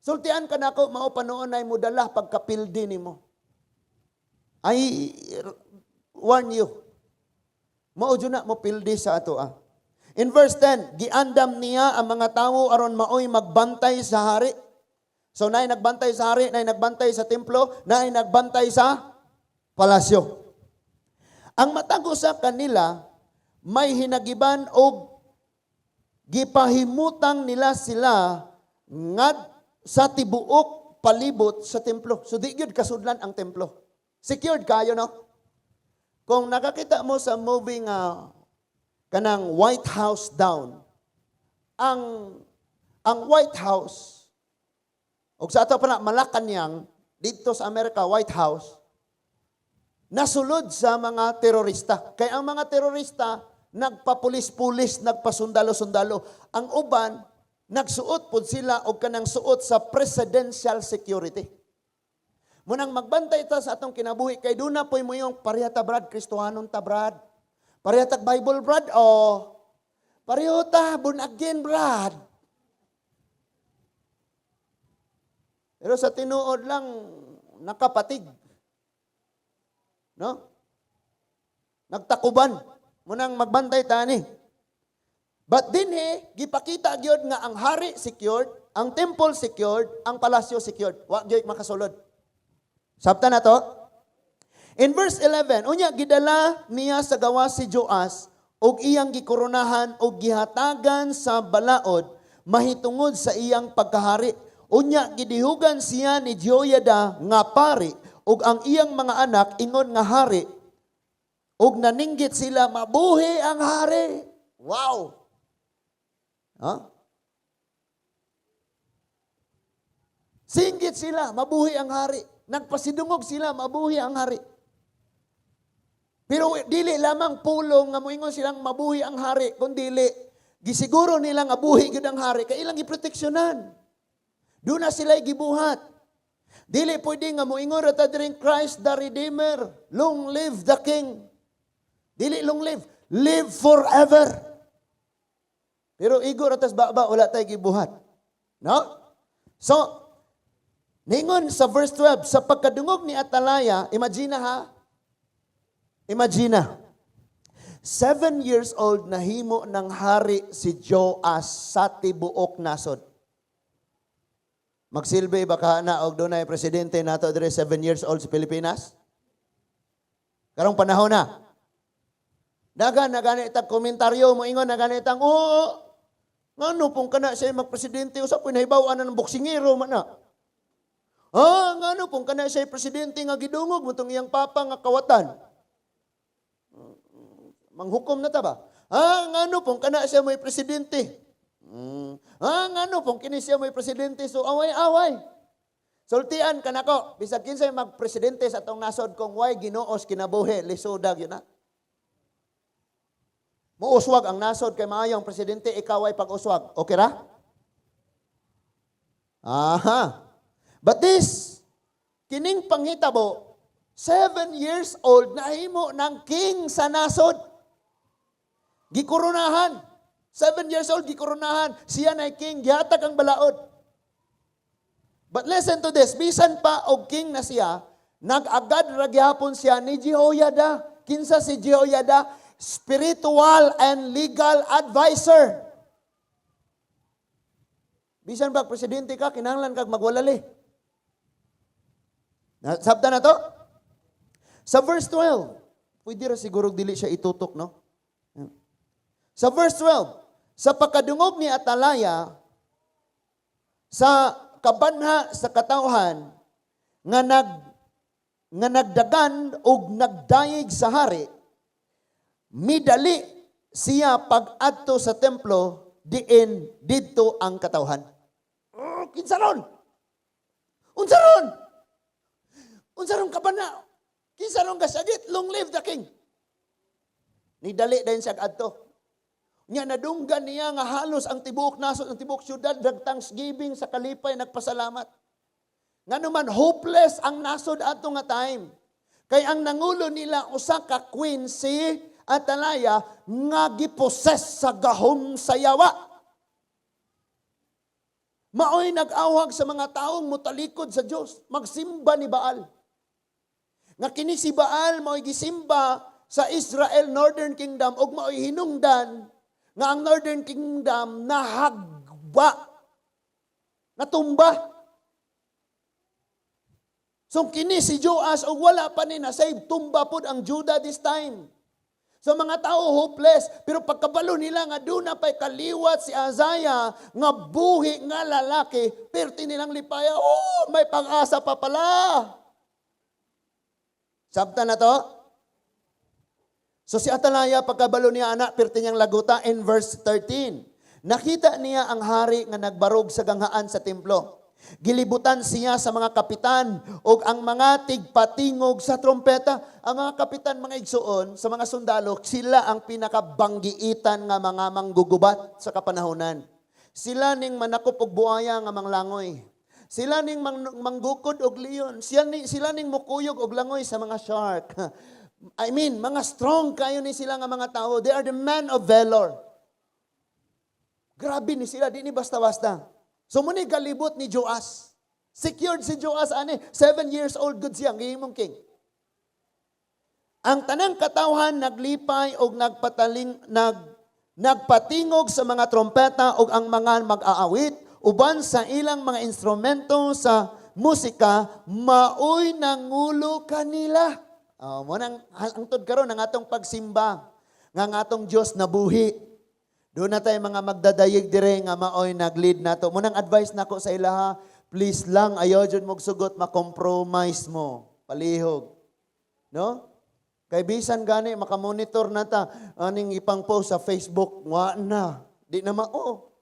Sultian ka nako, mao pa noon ay mudala pagkapildi nimo. I warn you. Mao jud na mo pildi sa ato ah. In verse 10, giandam niya ang mga tawo aron maoy magbantay sa hari. So naay nagbantay sa hari, naay nagbantay sa templo, naay nagbantay sa palasyo. Ang matag usa kanila may hinagiban og gipahimutang nila sila ngad sa tibuok palibot sa templo. So di gyud kasudlan ang templo. Secured kayo, no? Kung nakakita mo sa movie nga kanang White House Down, ang White House og sa ato pa na Malacanang dito sa Amerika, White House nasulod sa mga terorista. Kay ang mga terorista nagpapulis-pulis, nagpasundalo-sundalo. Ang uban nagsuot pod sila og kanang suot sa presidential security. Munang magbantay ta sa atong kinabuhi kay duna poy mo yung pareha ta, Brad, Kristohanon ta, Brad. Pareha tag Bible, Brad, oh. Pareho ta born again, Brad. Pero sa tinuod lang nakapatig. No? Nagtakuban. Munang magbantay tani. But dinhi gipakita gyud nga ang hari secured, ang temple secured, ang palasyo secured. Wa gyud makasulod. Sabta na to? In verse 11, unya gidala niya sa gawas si Joas ug iyang gikoronahan ug gihatagan sa balaod mahitungod sa iyang pagkahari. Unya gidihugan siya ni Jehoiada nga pari ug ang iyang mga anak ingon nga hari ug naninggit sila, "Mabuhi ang hari." Wow. Ha? Singgit sila, "Mabuhi ang hari." Nagpasidungog sila, "Mabuhi ang hari." Pero dili lamang pulong nga moingon silang "Mabuhi ang hari," kundi gisiguro nila nga buhi gyud ang hari kay ilang giproteksyonan. Doon na sila gibuhat. Dili pwede nga moingon ra ta diring "Christ the Redeemer, long live the King." Dili long live, live forever. Pero igo ra tas baba, wala tay gibuhat. No? So, ningon sa verse 12, sa pagkadungog ni Atalaya, imagine ha, imagine, 7 years old nahimo ng hari si Joas sa tibuok nasod. Magsilbi ba ka na og dunay presidente nato dire 7 years old sa Pilipinas? Karong panahon na. Dagan na gani tag komentaryo mo ingon na gani tang, "Oo, ngano pong kana siya magpresidente, usa po nahibaw na ng boksingero man na. Ah, ngano pong kana siya presidente nga gidungog mo tong iyang papa nga kawatan." Manghukom na ta ba? "Ah, ngano pong kana siya may presidente. Ah, ngano pong kini siya may presidente." So away-away. Sultian kanako, bisag kinsay magpresidente sa atong nasod kung way Ginoos kinabuhi, lisoda gyud na. Muuswag ang nasod kay maayong presidente, ikaw ay pag-uswag. Okay ra? Aha. But this, kining panghitabo, 7 years old, nahimo ng king sa nasod. Gikoronahan. 7 years old, gikoronahan. Siya na king, gihatag ang balaod. But listen to this, bisan pa og king na siya, nag-agad ra gihapon siya ni Jehoiada. Kinsa si Jehoiada? Spiritual and legal advisor. Bisan ba presidente ka, kinahanglan kag magwalali. Sabta na to? Sa verse 12, pwede ra siguro dili siya itutok, no? Sa verse 12, sa pagkadungog ni Atalaya sa kabanha sa katawhan nga nagdagan og nagdayeg sa hari, midali siya pag-adto sa templo diin didto ang katawhan. Oh, kinsa ron? Unsa ron? Unsa ron kabanha? Kinsa ron kasagit? "Long live the king." Nidali din siya adto. Nya nadunggan niya nga halos ang tibuok nasod, ang tibuok syudad nag thanksgiving sa kalipay, nagpasalamat. Ngano man hopeless ang nasod ato nga time. Kay ang nangulo nila usa ka queen, si Atalaya, nga gipossess sa gahom sa yawa. Maoy nag-awhag sa mga taong mutalikod sa Dios, magsimba ni Baal. Nga kini si Baal mao'y gisimba sa Israel Northern Kingdom ug mao'y hinungdan nga ang Northern Kingdom nahagba, natumba. So kini si Joas og wala pa ni na-save, tumba pod ang Judah this time. So mga tao hopeless, pero pagkabalo nila nga duna pa'y kaliwat si Azaya nga buhi nga lalaki, perti nilang lipaya, "Oh, may pag-asa pa pala." Sabta na to? So si Atalaya, pagkabalo niya ana, perti niyang laguta. In verse 13, nakita niya ang hari nga nagbarog sa ganghaan sa templo. Gilibutan siya sa mga kapitan ug ang mga tigpatingog sa trompeta. Ang mga kapitan, mga igsuon, sa mga sundalo, sila ang pinakabanggiitan nga mga manggugubat sa kapanahonan. Sila ning manakop og buaya nga manglangoy. Sila ning manggukod og leon. Sila ning mukuyog og langoy sa mga shark. I mean, mga strong kayo ni sila nga mga tao. They are the men of valor. Grabe ni sila, di ni basta-basta. So muni galibot ni Joas. Secured si Joas ani, 7 years old good siya, gihimong king. Ang tanang katawhan naglipay og nagpataling nagpatingog sa mga trompeta ug ang mga mag-aawit uban sa ilang mga instrumento sa musika maoy nangulo kanila. Oh, mao nang hangtod karon ang atong pagsimba nga ang atong Dios nabuhi. Duna tay mga magdadayig dire nga maoy nag-lead nato. Mao nang advice nako sa ilaha, please lang, ayaw jud mo sugot ma-compromise mo. Palihog. No? Kay bisan gani makamonitor na ta aning ipang-post sa Facebook, wa na. Di na mao.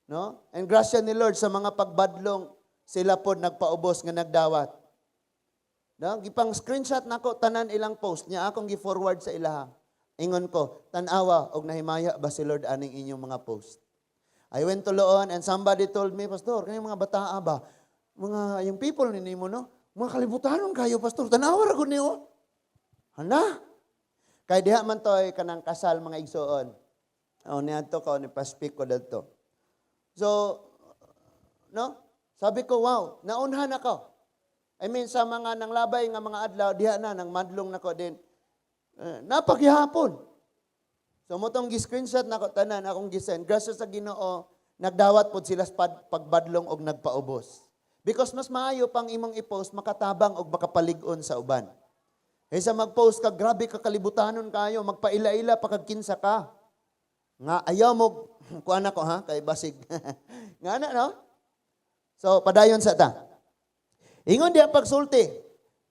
No? And grasya ni Lord sa mga pagbadlong, sila pod nagpaubos nga nagdawat. No? Gipang screenshot nako tanan ilang post niya, akong gi-forward sa ilaha. Ingon ko, "Tan-awa og nahimaya ba si Lord aning inyong mga post?" I went to Loon and somebody told me, "Pastor, kani mga bataa ba? Mga yung people ni nimo, no? Mga kalibutanon kayo, Pastor. Tan-awa ra gud niyo." Hala. Kay diha man to ay kanang kasal, mga igsoon. O niadto ko ni pa-speak ko dadto. So, no? Sabi ko, "Wow, naunhan ako." I mean, sa mga nanglabay nga mga adlaw, diha na, nang madlong nako din. Eh, napagihapon. So, mao tong gi-screenshot nako tanan, akong gi-send. Grasya sa Ginoo, nagdawat pod sila sa pagbadlong og nagpaubos. Because mas maayo pang imong i-post, makatabang og makapalig-on sa uban. Kaysa mag-post ka, grabe ka kalibutanon kayo, magpaila-ila pa kag kinsa ka. Nga ayaw mo, kuan ako ha, kay basig. Nga na, no? So, padayon sa ta. Ingon diya pagsulti.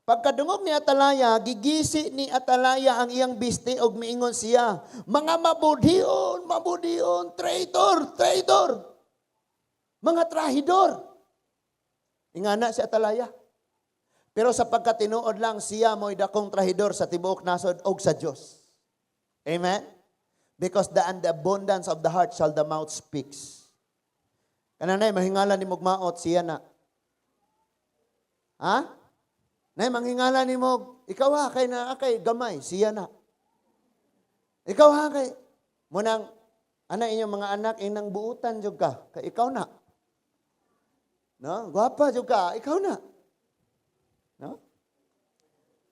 Pagkadungog ni Atalaya, gigisi ni Atalaya ang iyang bisti og miingon siya, "Mga mabudhion, mabudhion, traitor, traitor. Mga trahidor." Ingana si Atalaya. Pero sa pagkatinuod lang, siya mo'y dakong trahidor sa tibuok nasod og sa Dios. Amen? Because and the abundance of the heart shall the mouth speaks. Kana nay mahingala ni maot, siya na. Ha? Nay manghingala ni mo, ikaw ha kay na kay gamay, siya na. Ikaw ha kay mao nang ana inyong mga anak inang buutan jud ka, kay ikaw na. No? Gwapa jud ka, ikaw na. No?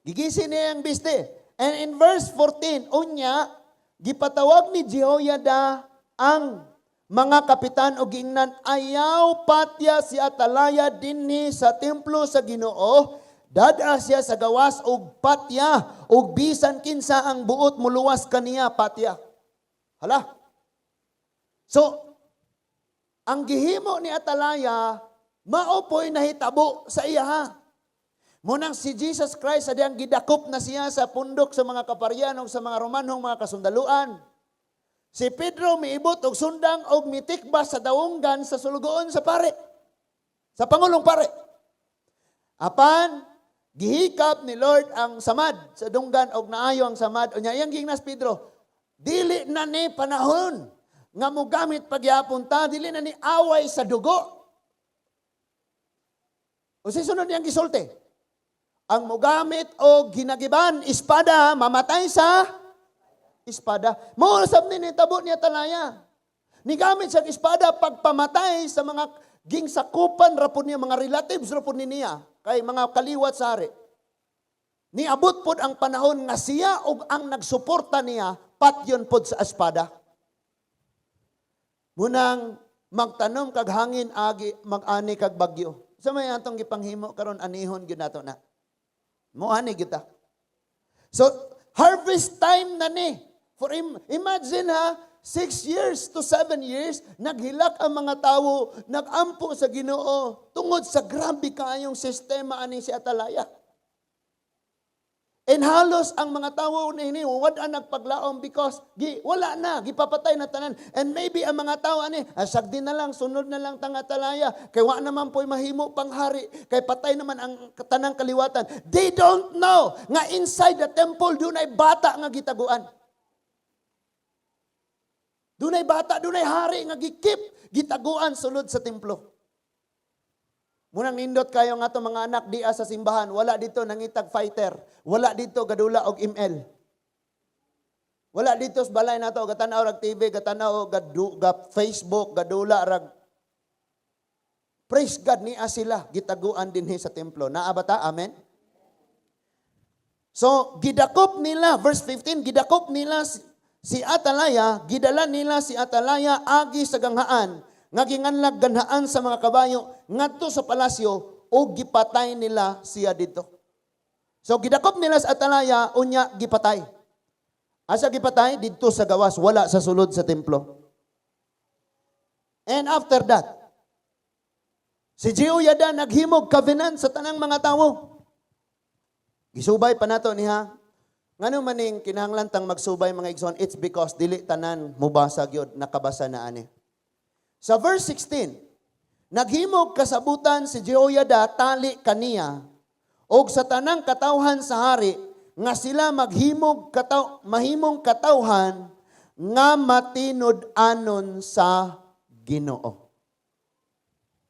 Gigisi niya ang biste. And in verse 14, unya, gipatawag ni Jehoiada ang mga kapitan o giingnan, "Ayaw patya si Atalaya dinhi sa templo sa Ginoo. Dad-a siya sa gawas og patya og bisan kinsa ang buot muluwas kaniya, patya." Hala. So, ang gihimo ni Atalaya, mao po'y nahitabo sa iya ha. Mao nang si Jesus Christ sa diyang gidakop na siya sa pundok sa mga kaparyan o sa mga Romanong mga kasundaluan. Si Pedro miibot og sundang og mitikbas sa dawunggan sa sulugoon sa pare. Sa pangulong pare. Apan gihikap ni Lord ang samad sa dunggan og naayo ang samad. Unya iyang giingnan si Pedro, "Dili na ni panahon nga mogamit pagyapon ta, dili na ni away sa dugo." O si sunod niyang gisulti, "Ang mogamit og ginagiban espada mamatay sa espada." Mao sab ni nitabo ni Atalaya. Nigamit siya espada pagpamatay sa mga gingsakupan ra pud niya, mga relatives ra pud ni niya kay mga kaliwat sa hari. Niabot pod ang panahon nga siya ug ang nagsuporta niya patyon pod sa espada. Mao nang magtanom kag hangin agi mag-ani kag bagyo. Sa may atong gipanghimo karon, anihon gyud nato na. Mo ani kita. So harvest time na ni. For imagine ha, 6 years to 7 years, naghilak ang mga tao, nagampo sa Ginoo tungod sa grabe kaayong sistema ani si Atalaya. And halos ang mga tao nini wala nagpaglaom because wala na, gipapatay na tanan. And maybe ang mga tao ani, "Ah, sagdi na lang, sunod na lang tang Atalaya. Kay wa naman po'y mahimo pang hari, kay patay naman ang tanang kaliwatan." They don't know nga inside the temple dunay bata nga gitaguan. Dunay bata, dunay hari nga gi-keep, gitaguan sulod sa templo. Mao nang nindot kayo nga ato mga anak dia sa simbahan, wala dito nangitag fighter, wala dito gadula og ML. Wala dito sa balay nato gatanaw rag TV, gatanaw gadu, ga Facebook, gadula rag. Praise God, niya sila gitaguan dinhi sa templo. Naa ba ta? Amen. So, gidakop nila, verse 15, gidakop nila si Atalaya, gidala nila si Atalaya agi sa ganghaan, nga ginganlag Ganghaan sa mga Kabayo, ngadto sa palasyo, o gipatay nila siya dito. So, gidakop nila si Atalaya, unya gipatay. Asa gipatay? Didto sa gawas, wala sa sulod sa templo. And after that, si Jehoiada naghimog covenant sa tanang mga tawo. Gisubay pa nato niya. Ngano maning kinahanglan tang magsubay, mga igsoon? It's because dili tanan mubasa gyud, nakabasa na ani. Sa verse 16, naghimog kasabutan si Jehoiada tali kaniya og sa tanang katawhan sa hari nga sila maghimog kataw mahimong katawhan nga matinud-anon sa Ginoo.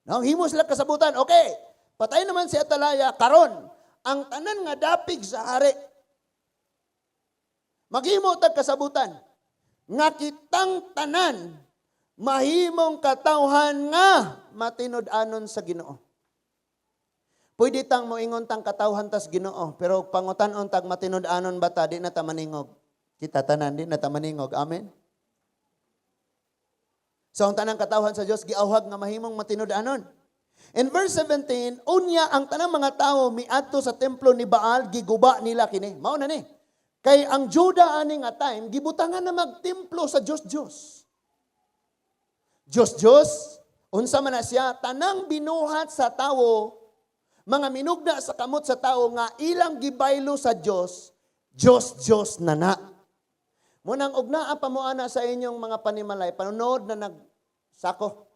No, himo sila kasabutan. Okay, patay naman si Atalaya karon ang tanan nga dapig sa hari, maghimo tag kasabutan nga kitang tanan mahimong katawhan nga matinud-anon sa Ginoo. Pwede tang moingon tang katawhan tas Ginoo, pero pangutan-on tag matinud-anon ba ta, di na ta maningog. Kita tanan di na ta maningog. Amen. So ang tanang katawhan sa Dios giawhag nga mahimong matinud-anon. In verse 17, unya ang tanang mga tawo miadto sa templo ni Baal, giguba nila kini. Mao na ni. Kay ang Juda ani nga time gibutangan na magtemplo sa Dios Dios. Dios Dios, unsa man na siya, tanang binuhat sa tawo, mga minugna sa kamot sa tawo nga ilang gibaylo sa Dios, Dios Dios na na. Munang og naa pa mo ana sa inyong mga panimalay, panunood na nagsako.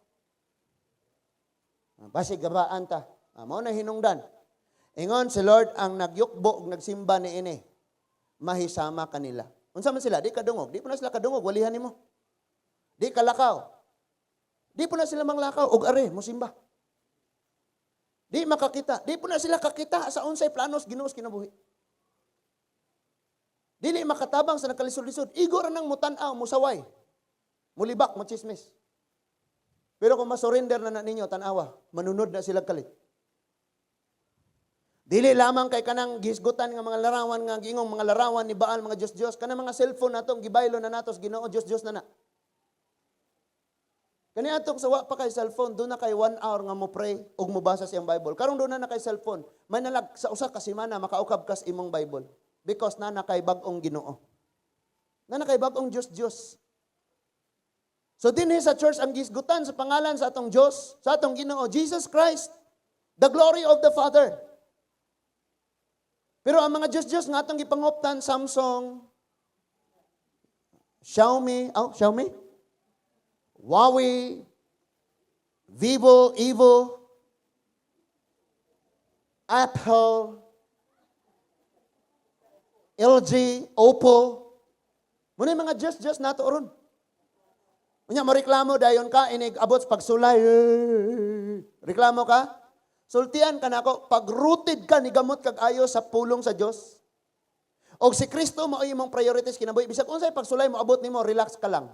Basig gabaan ta. Mao na hinungdan. Ingon si Lord, ang nagyukbo og nagsimba ni ini, mahisama kanila. Unsa man sila? Di kadungog. Di po na sila kadungog, walihan nimo. Di kalakaw. Di po na sila manglakaw og are mosimba. Di makakita. Di po na sila kakita sa unsay planos Ginoo sa kinabuhi. Dili makatabang sa nakalisod-lisod. Igo ra nang mutan-aw, musaway. Mulibak, muchismis. Pero kung masurrender na na ninyo, tanawa, manunod na sila kalit. Dili lamang kay kanang gisgutan nga mga larawan nga giingong mga larawan ni Baal, mga Diyos-Diyos, kanang mga cellphone nato gibaylo na nato sa Ginoo, Diyos-Diyos na na. Kani atong sa wa pa kay cellphone, doon na kay 1 hour nga mo pray ug mobasa siyang Bible. Karong doon na na kay cellphone, may nalag sa usa ka semana makaukab kas imong Bible because na na kay bag-ong Ginoo. Na na kay bag-ong Diyos-Diyos. So dinhi sa church ang gisgutan sa pangalan sa atong Diyos, sa atong Ginoo, Jesus Christ, the glory of the Father. Pero ang mga Diyos-Diyos nga atong gipanguptan, Samsung, Xiaomi, oh, Xiaomi? Huawei, Vivo, Evo, Apple, LG, Oppo. Muna yung mga Diyos-Diyos nato ron. Unya mo reklamo dayon ka inig abot sa pagsulay. Reklamo ka? Sultian ka nako pag rooted ka ni gamot kag ayo sa pulong sa Dios. Og si Kristo mao imong priorities kinabuhi, bisag unsay pagsulay mo abot nimo, relax ka lang.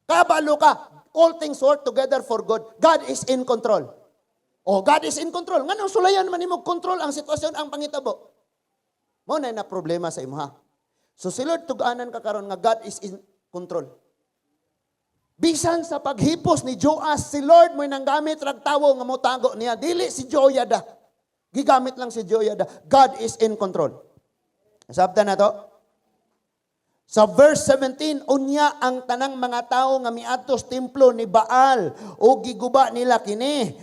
Kabalo ka, all things work together for good. God is in control. Oh, God is in control. Nganong sulayan man nimo control ang sitwasyon, ang pangitabo? Mo na na problema sa imuha. So si Lord tug-anan ka karon nga God is in control. Bisan sa paghipos ni Joas, si Lord mo'y nanggamit rag tawo nga motago niya. Dili si Joyada. Gigamit lang si Joyada. God is in control. Sabta na to? Sa verse 17, unya ang tanang mga tao nga miadto sa templo ni Baal o giguba nila kini.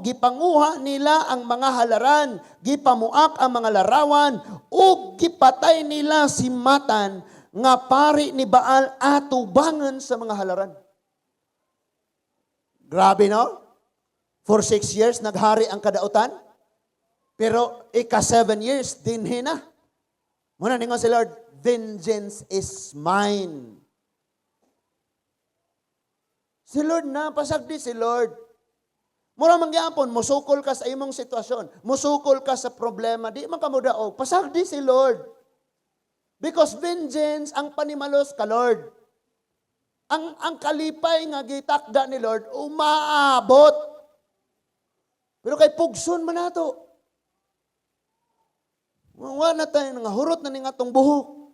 Gipanguha nila ang mga halaran, gipamuak ang mga larawan ug gipatay nila si Matan nga pari ni Baal atubangan sa mga halaran. Grabe, no? For 6 years, naghari ang kadautan. Pero ika 7 years, dinhi na. Muna ningon si Lord, "Vengeance is mine." Si Lord na, pasagdi si Lord. Mura man gyapon, musukol ka sa imong sitwasyon, musukol ka sa problema, di man ka modaog. Pasagdi si Lord. Because vengeance ang panimalos ka Lord. Ang kalipay nga gitakda ni Lord, umaabot. Pero kay pugson man nato. Wa na tayo, nga hurot na ni nga tong buhok.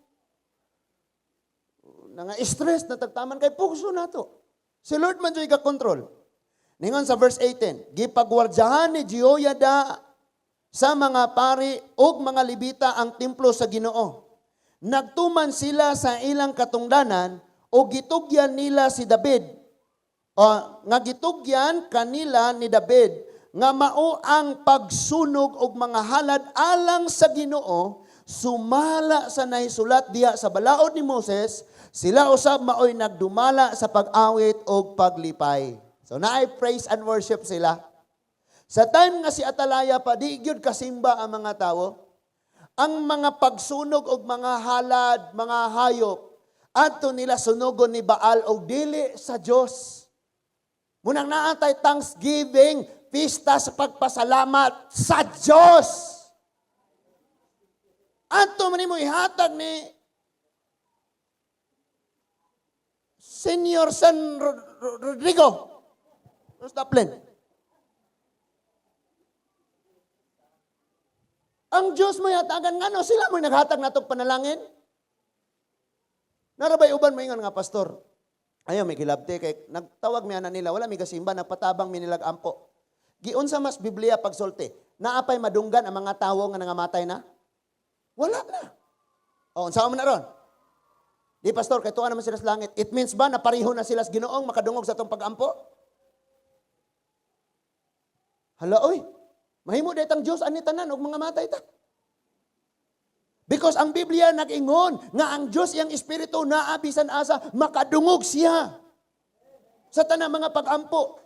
Nga stress na tagtaman kay pugso nato. Si Lord man jud control. Ningon sa verse 18, gipagwardyahan ni Jehoiada sa mga pari ug mga Levita ang templo sa Ginoo. Nagtuman sila sa ilang katungdanan o gitugyan nila si David. O, nga gitugyan kanila ni David nga mao ang pagsunog og mga halad alang sa Ginoo sumala sa nahisulat diha sa balaod ni Moses. Sila usab maoy nagdumala sa pag-awit og paglipay. So naay praise and worship sila. Sa time nga si Atalaya pa, di gyud kasimba ang mga tawo. Ang mga pagsunog og mga halad, mga hayop, adto nila sunugon ni Baal og dili sa Dios. Munang naa tay Thanksgiving, pista sa pagpasalamat sa Dios. Adto man nimo ihatag ni Senior San Rodrigo. Stop. Ang Diyos mo hatagan ngano sila mo naghatag natong panalangin? Narabay uban mo ingon nga, "Pastor, ayaw may gilabte kay nagtawag mi ana nila, wala mi gasimba, nagpatabang mi nilag ampo." Giunsa mas Biblia pagsulti? Naapay madunggan ang mga tawo nga nangamatay na? Wala na. O, unsa man na ron? "Di, pastor, kay tuwa naman sila sa langit." It means ba na pareho na sila sa Ginoong makadungog sa atong pagampo? Hala oy. Mahimo daytang Dios ani tanan og mga matay ta. Because ang Biblia nag-ingon nga ang Dios iyang espiritu, naa bisan asa makadungog siya sa tanang mga pagampo.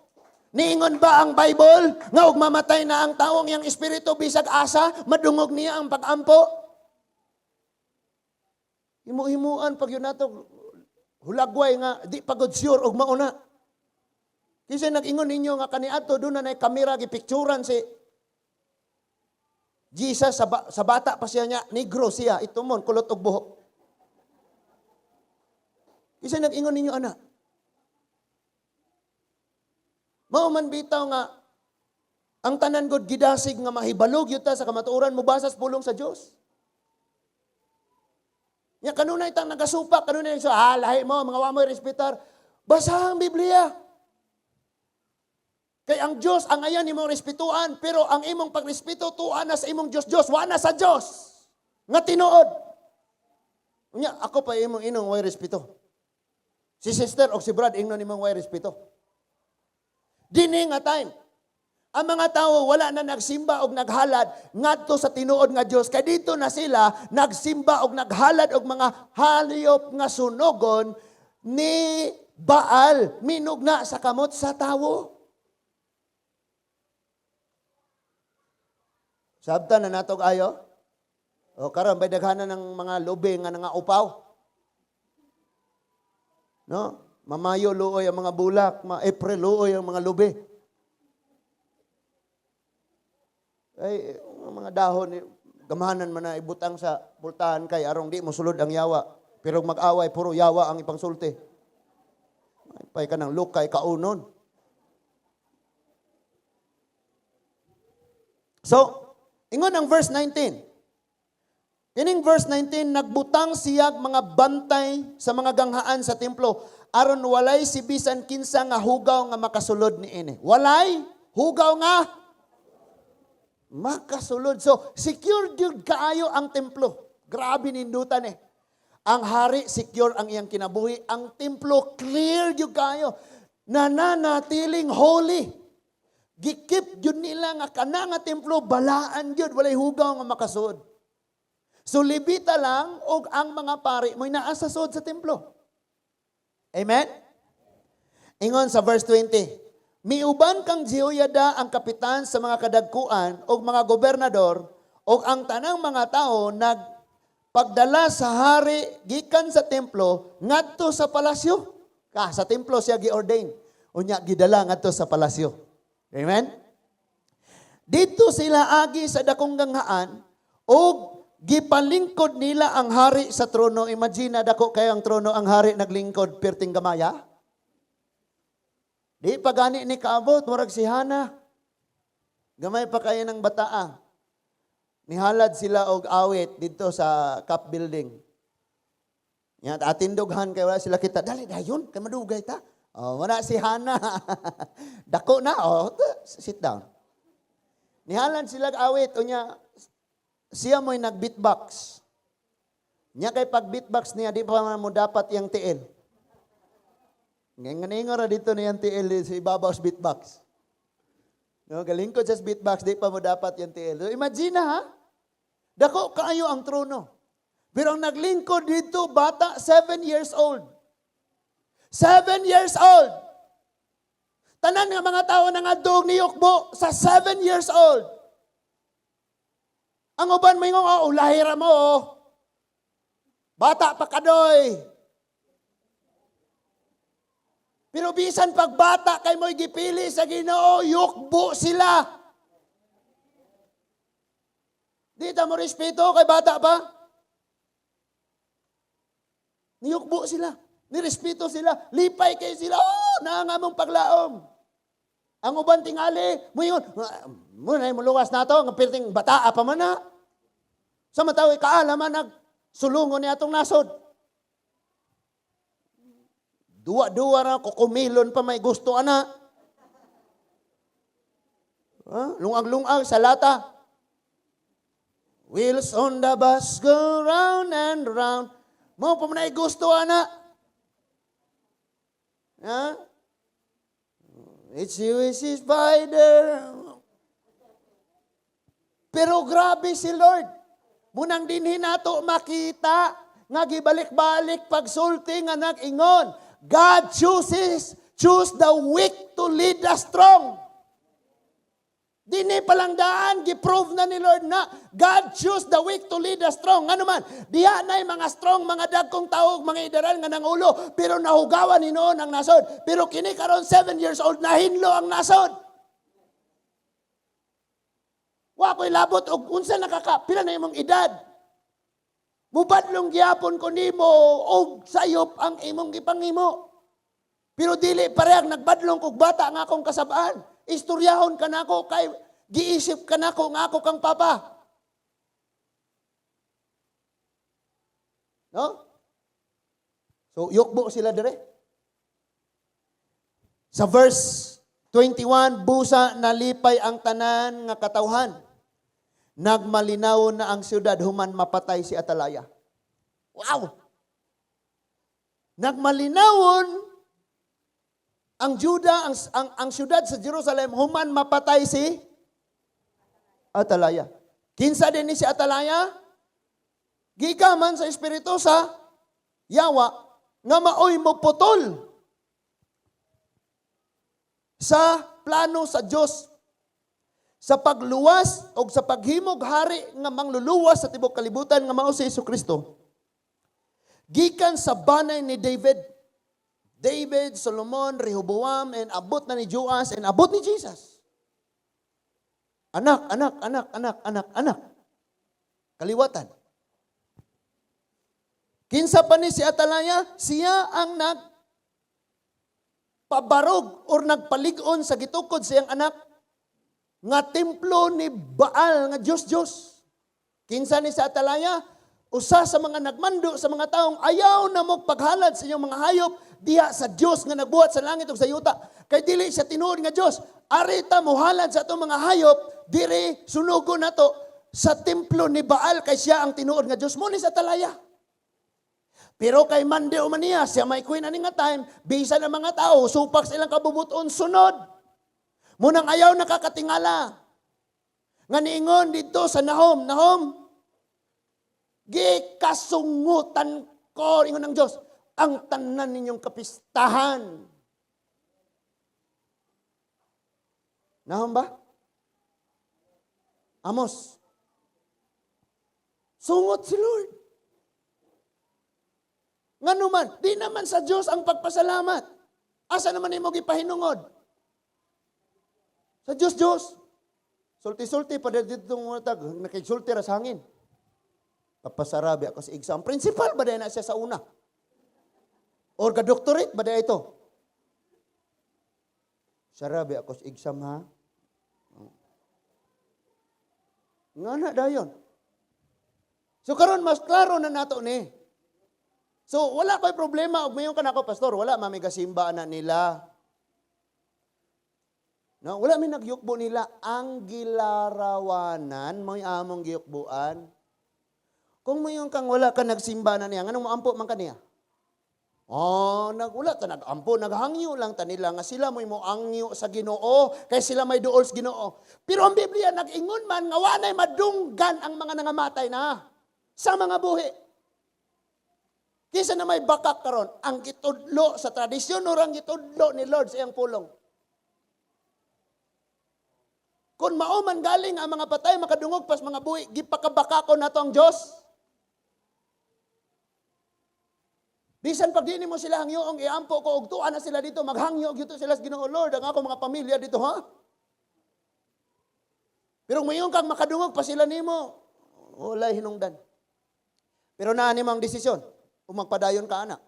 Niingon ba ang Bible nga og mamatay na ang tawong iyang espiritu bisag asa madungog niya ang pagampo? Himu-himuan pag yun nato hulagway nga di pagod sure og mauna. Kasi nag-ingon ninyo nga kaniadto doon na kamera gipicturan si Jesus sa bata pa siya niya, negro siya, ito mon, kulot og buhok. Kasi nag-ingon ninyo, ana. Mao man bitaw nga ang tanan god gidasig nga mahibalog yuta sa kamatuoran, mobasa sa pulong sa Dios. Nya kanunay tang nagasupak, kanunay so lahi mo mga wa mo'y respetar. Basa ang Biblia. Kay ang Dios ang ayan imong respetuan, pero ang imong pagrespeto tuan na sa imong Dios Dios, wa na sa Dios nga tinuod. Unya ako pa imong inong way respeto. Si sister o si brad ingnon imong way respeto. Dini nga time, ang mga tao wala na nagsimba og naghalad ngadto sa tinuod nga Dios, kay dito na sila nagsimba og naghalad og mga hayop nga sunogon ni Baal, minugna sa kamot sa tawo. Sabta na natog ayo. O karon bay daghanan ng mga lubi nga nangaupaw. No? Mamayo luoy ang mga bulak, ma-April luoy ang mga lubi. Ay, ang mga dahon, gamahanan man na ibutang sa pultahan kay arong di mo sulod ang yawa. Pero mag-away, puro yawa ang ipangsulti. Ay, pay ka ng lukay, kaunon. So, ingon ang verse 19. Kining verse 19, nagbutang siyag mga bantay sa mga ganghaan sa templo aron walay si bisan kinsa nga hugaw nga makasulod niini. Walay hugaw nga makasulod. So, secure gyud kaayo ang templo. Grabe nindutan eh. Ang hari secure ang iyang kinabuhi. Ang templo clear gyud kaayo. Nananatiling holy. Gikip gyud nila nga kana nga templo balaan gyud, walay hugaw nga makasud. So Levita lang og ang mga pari mo'y naa sa sud sa templo. Amen? Ingon sa verse 20, miuban kang Jehoiada ang kapitan sa mga kadagkuan og mga gobernador og ang tanang mga tao nagpagdala sa hari gikan sa templo ngadto sa palasyo. Ka sa templo siya giordain. Unya gidala ngadto sa palasyo. Amen? Dito sila agi sa dakong ganghaan og gipalingkod nila ang hari sa trono. Imagine na dako kayo ang trono, ang hari naglingkod perting gamaya. Di pa gani ni kaabot, murag si Hana. Gamay pa kayo ng bataa. Nihalad sila og awit dito sa Cap Building. Yan, atindoghan kay wala sila kita. Dali dayon kay madugay ta. Oh, wala si Hana. Dako na, oh, sit down. Nihalad sila og awit unya siya mo'y nag-beatbox. Nya kay pag beatbox niya, di pa man mo dapat yang tiil. Ngayon ra dito niyang tiil sa ibabaw sa beatbox. No, galingkod sa beatbox, di pa mo dapat yung tiil. So, imagine na ha, dako kaayo ang trono. Pero ang naglingkod dito, bata, 7 years old. 7 years old! Tanan nga mga tao na ngadtog niyukbo sa 7 years old. Ang uban mo, "Oh, ulahira mo, oh. Bata pa kadoy." Pero bisan pagbata kay mo'y gipili sa Ginoo, yukbo sila. Di ta mo respeto kay bata pa. Niyukbo sila. Nirespeto sila. Lipay kay sila. Oh, naa nga mong paglaom. Ang uban tingali, moingon, "Mo na muluwas nato, nga pirting bataa pa man na." Sa matawi kaalaman nag sulungon ni atong nasod. Duwa-duwa ra kukumilon pa may gusto ana. Ha? Lungag-lungag sa lata. Wheels on the bus go round and round. Mo pa man ay gusto ana. Ha? It's you, it's spider. Pero grabe si Lord. Munang dinhi nato makita nga gibalik-balik pagsulti nga nag-ingon. God choose the weak to lead the strong. Dini palang daan, giprove na ni Lord na God choose the weak to lead the strong. Ngano man, diha na'y mga strong, mga dagkong tao, mga idaran nga nangulo, pero nahugawan ni noon ang nasod. Pero kini karon 7 years old, nahinlo ang nasod. Wa ko'y labot og unsa nakaka, pila na imong edad. Mubadlong gyapon ko nimo og sayop ang imong gipangimo. Pero dili parehag nagbadlong kog bata nga akong kasabaan. Istoryahon ka nako kay giisip ka nako nga ako kang papa. No? So yukbo sila dire. Sa verse 21, busa nalipay ang tanan nga katawhan. Nagmalinaw na ang siyudad human mapatay si Atalaya. Wow! Nagmalinawon ang Juda, ang siyudad sa Jerusalem, human mapatay si Atalaya. Kinsa din ni si Atalaya? Gikan man sa espiritu sa yawa nga maoy mo putol sa plano sa Dios sa pagluwas o sa paghimog hari nga mangluluwas sa tibok kalibutan nga mao si Kristo. Gikan sa banay ni David. David, Solomon, Rehoboam, and abot na ni Joas, and abot ni Jesus. Anak, anak, anak, anak, anak, anak. Kaliwatan. Kinsa pa ni si Atalaya? Siya ang nag pabarog or nagpalig-on sa gitukod sa iyang anak nga templo ni Baal nga Diyos Diyos. Kinsa ni sa Atalaya? Usa sa mga nagmando sa mga taong ayaw na mo paghalad sa inyong mga hayop diha sa Dios nga nagbuhat sa langit ug sa yuta. Kay dili siya tinuod nga Dios. Arita mohalad sa atong mga hayop diri, sunugon nato sa templo ni Baal kay siya ang tinuod nga Dios, mo ni sa Atalaya. Pero kay mande man niya, siya may queen ani nga time, bisan ang mga tao, supak sa ilang kabubuton, sunod. Munang ayaw nakakatingala. Nga niingon dito sa Nahom, "Nahom, gikasungutan ko," ingon ng Diyos, "ang tanan ninyong kapistahan." Nahom ba? Amos. Sungot si Lord. Ngano man, di naman sa Diyos ang pagpasalamat. Asa naman nimo gipahinungod? Sa Diyos, Diyos. Sulti-sulti pa dito mga tag, nakigsulti ra sa hangin. Papasarabi ako sa exam. Principal ba na siya sa una? Or ka-doctorate ba ito? Sarabi ako sa exam, ha? Nga na dayon. So karon mas klaro na nato ni. So wala ko'y problema og mayon ka nako, "Pastor, wala mami gasimba na nila." No, wala mi nagyukbo nila, ang gilarawanan mo'y among giyukbuan. Kung moingon kang wala ka nagsimba na niya, nganong moampo man ka niya? Oh, wala ta nagampo, naghangyo lang ta nila nga sila mo'y moangyo sa Ginoo, kay sila may duol sa Ginoo. Pero ang Biblia nag-ingon man nga wa nay madunggan ang mga nangamatay na sa mga buhi. Kisa na may bakak karon, ang gitudlo sa tradisyon o ang gitudlo ni Lord sa iyang pulong? Kung mao man galing ang mga patay makadungog pas mga buhi, gipakabaka ko nato ang Dios. Bisan pag di nimo sila hangyoong iampo ko og tuwa na sila dito, maghangyo gyud sila sa Ginoo, "Lord, ang ako mga pamilya dito, ha?" Pero moingon kang makadungog pa sila nimo, walay hinungdan. Pero naa nimo ang desisyon kung magpadayon ka ana.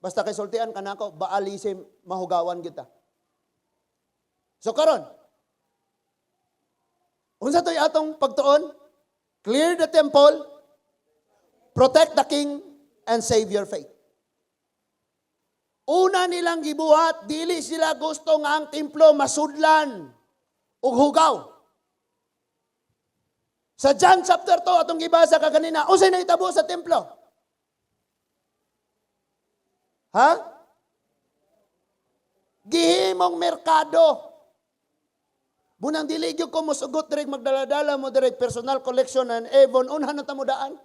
Basta kay sultian ka nako, baalisim mahugawan kita. So karon, unsa to'y atong pagtuon? Clear the temple, protect the king, and save your faith. Una nilang gibuhat, dili sila gusto nga ang templo masudlan ug hugaw. Sa John chapter 2, atong gibasa kaganina, unsay nahitabo sa templo? Ha? Gihimong merkado. Bunang dili gyud ko mosugot direk magdala-dala mo direk personal collection and Avon, unhan na ta mo daan.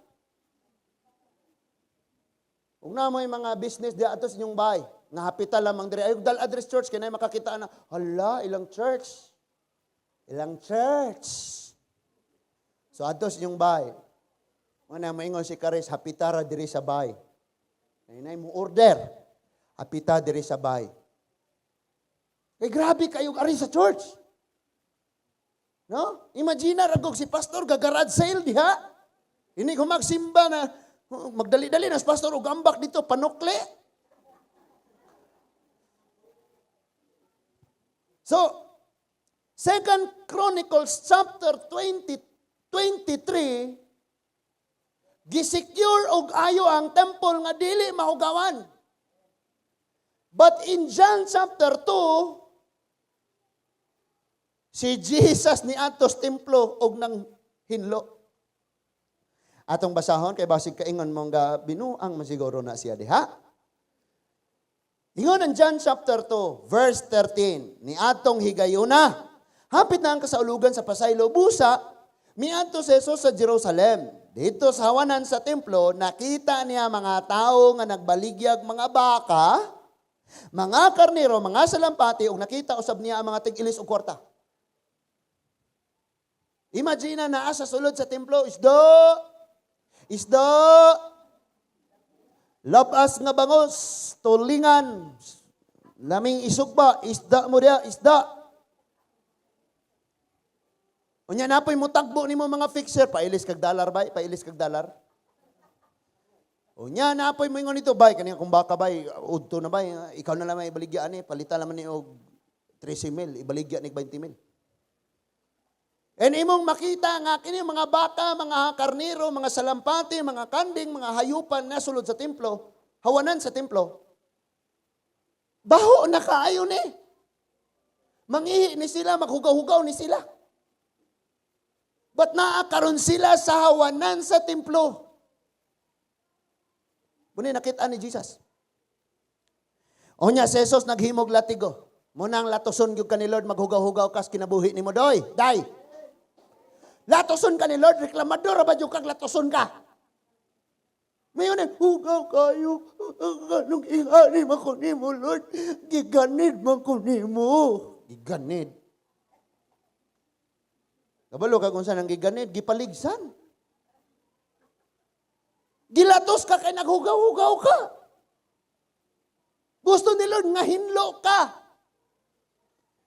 Ug na mo'y mga business di ato sa inyong bahay, nga hapital lamang dire. Ay, dal address church, kay na makakita na, hala, ilang church. Ilang church. So adto sa inyong bahay. Mga maingon si Karis, "Hapitara diri sa bahay." Ay, mo order. "Hapita diri sa bahay. Kay grabe kayo ari sa church." No? Imagine ra si pastor ga-garage sale diha. Ini ko magsimba na magdali-dali na si pastor og ambak dito panukli. So, Second Chronicles chapter 20, 23, gisecure og ayo ang temple nga dili mahugawan. But in John chapter 2, si Jesus ni atos templo og nang hinlo. Atong basahon kay basig kaingon mo nga binuang masiguro na siya diha. Ingon ang John chapter 2, verse 13, ni atong higayuna, hapit na ang kasaulugan sa pasaylo, busa, miadto si Jesus sa Jerusalem. Dito sa hawanan sa templo, nakita niya mga tao nga nagbaligyag mga baka, mga karnero, mga salampati, ug nakita usab niya ang mga tig-ilis og kwarta. Imagine na naa sa sulod sa templo, isda, isda, labas nga bangos, tulingan, laming isugba, isda mo diya, isda. Unya napoy mutagbo nimo mga fixer, "Pailis kag dollar bay, pailis kag dollar." Unya napoy mo ingon nito, "Bay, kani akong baka bay, udto na bay, ikaw na lang may ibaligya ani, palitan naman ni og 13 mil, ibaligya ni 20 mil." And imong makita nga kini mga baka, mga karnero, mga salampati, mga kanding, mga hayupan na sulod sa templo, hawanan sa templo. Baho na kaayo ni. Mangihi ni sila, maghugaw-hugaw ni sila. But naa karon sila sa hawanan sa templo. Buni nakita ni Jesus. Unya si Jesus naghimog latigo. Munang latoson gyud ka ni Lord, maghugaw-hugaw kas kinabuhi nimo doy. Day. Latoson ka ni Lord, reklamador ba jud kag latoson ka? Mayon eh, "Hugaw kayo, nung ihari man ko nimo, Lord, giganid man ko nimo." Giganid. Kabalo ka kung saan ang giganid, gipaligsan. Gilatos ka kay naghugaw-hugaw ka. Gusto ni Lord nga hinlo ka.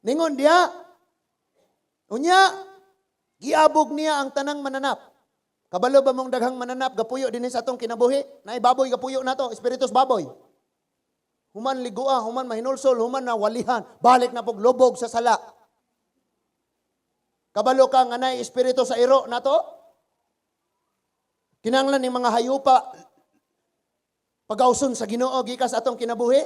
Ningon diya, unya, giabog niya ang tanang mananap. Kabalo ba mong daghang mananap, gapuyo din sa atong kinabuhi? Naay baboy gapuyo nato, espiritus baboy. Human ligua, human mahinulsol, human na walihan, balik na pog lubog sa sala. Kabalo ka nga naay espiritu sa iro nato? Kinanglan ning mga hayupa pagawson sa Ginoo gikas atong kinabuhi.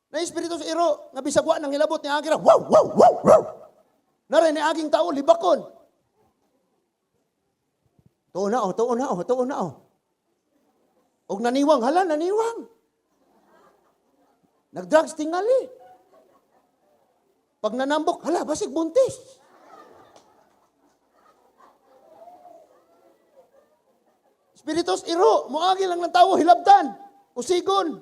Na espiritu sa iro nga bisag wa nang hilabot ni agi ra, wow wow wow wow. Nare ni aging tao libakon. Tuo na oh, tuo na oh, tuo na oh. Og naniwang, hala naniwang. Nagdrugs tingali. Pag nanambok, hala basig buntis. Espiritus iro, moagi lang ng tao hilabtan, usigon.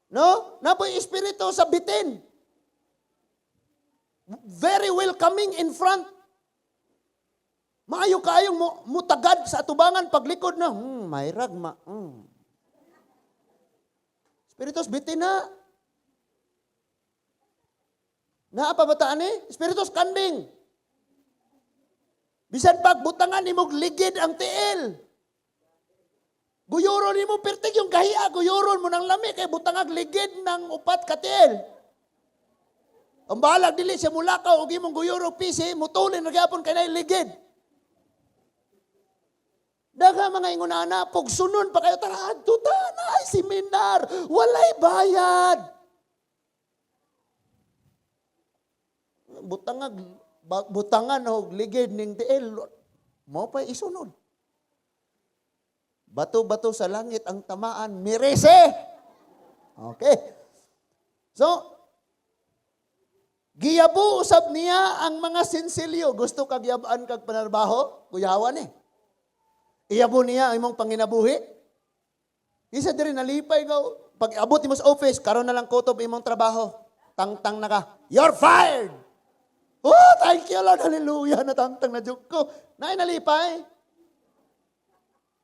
No? Napoy espiritu sa bitin. Very welcoming in front. Maayo kaayong mutagad sa atubangan paglikod na, mayrag ma. Espiritus bitin na. Naa pa ba ta ani? Espiritus kanding. Bisan pag butangan nimog ligid ang tiil. Guyuron nimo pertig yung gahiya, guyuron mo ng lami kay butangag ligid ng upat ka tiil. Ang bahalag dili siya mulakaw og imong guyuro pisi, mutulin ra gyapon kay nay ligid. Dagha mga ingunana, pugsunon pa kayo, tara, adto ta, naay seminar, walay bayad. Butangag, butangan og ligid ning tiil, mao pa'y isunod. Bato-bato sa langit ang tamaan, mirese. Okay. So, giyabo usab niya ang mga sinsilyo. Gusto kag yabaan kag panarbaho? Kuyawan eh. Iyabo niya ang imong panginabuhi. Isa diri nalipay ka. Pag abot nimo sa office, karon na lang kutob imong trabaho. Tangtang na ka. You're fired! Oh, thank you Lord. Hallelujah. Natangtang na jud ko. Naay nalipay.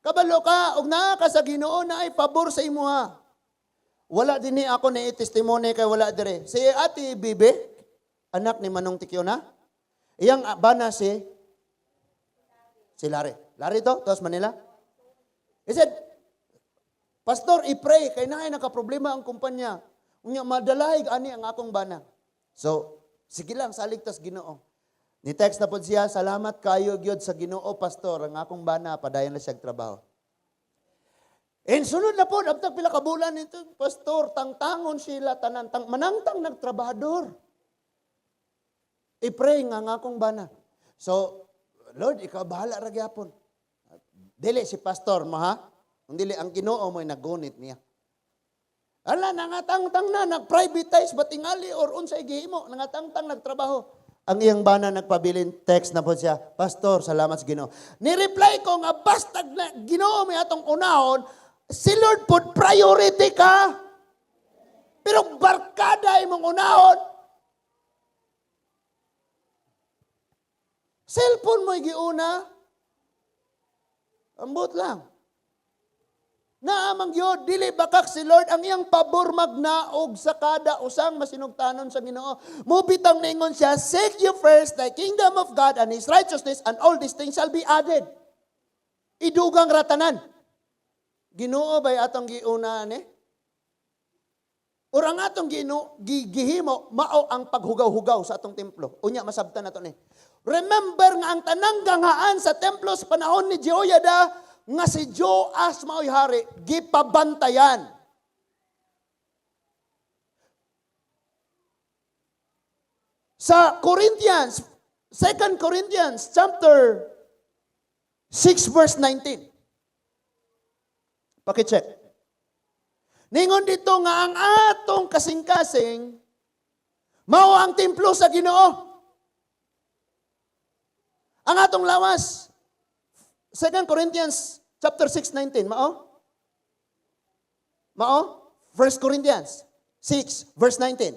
Kabalo ka, og naa ka sa Ginoo, naay pabor sa imuha. Wala dinhi ako na i-testimony kay wala dire. Si Ate Bibi, anak ni Manong Tikyona, iyang bana si Larry. Larry to, tos Manila. He said, "Pastor, i-pray, kay naay nakaproblema ang kumpanya. Unya, madalahig ani ang akong bana." So, sige lang, salig tas Ginoo. Ni text na pod siya, "Salamat kayo gyud sa Ginoo, Pastor, ang akong bana, padayon na siyang trabaho." And sunod na pod, abtag pila ka bulan nito, "Pastor, tangtangon sila, tanan, tang, manangtang nagtrabahador. I-pray nga ang akong bana." So, Lord, ikaw bahala ra gyapon. Dili si pastor mo ha? Kung dili ang Ginoo mo'y nagunit niya. Ala, nangatangtang na, nag-privatize ba tingali or unsay gihimo, nangatangtang nagtrabaho. Ang iyang bana nagpabilin, text na po siya, "Pastor, salamat sa Ginoo." Ni-reply ko nga, bastag na Ginoo may atong unahon, si Lord po, priority ka. Pero barkada imong unahon. Cellphone mo'y giuna. Ambot lang. Naamang yun, dili bakak si Lord ang iyang pabor magnaog sa kada usang masinugtanon sa Ginoo. Mubitang ningon siya, "Seek you first the kingdom of God and His righteousness, and all these things shall be added." Idugang ratanan. Ginoo ba'y atong giuna ni? Or ang atong gihimo, mao ang paghugaw-hugaw sa atong templo. Unya, masabtan na to ni. Remember nga ang tanang ganghaan sa templo sa panahon ni Jehoiada, nga si Joas mao'y hari, gipabantayan. Sa Corinthians, 2 Corinthians chapter 6 verse 19. Pakicheck. Ningon dito nga ang atong kasing-kasing mao ang templo sa Ginoo. Ang atong lawas. 2 Corinthians chapter 6:19, mao? Mao? 1 Corinthians 6 verse 19.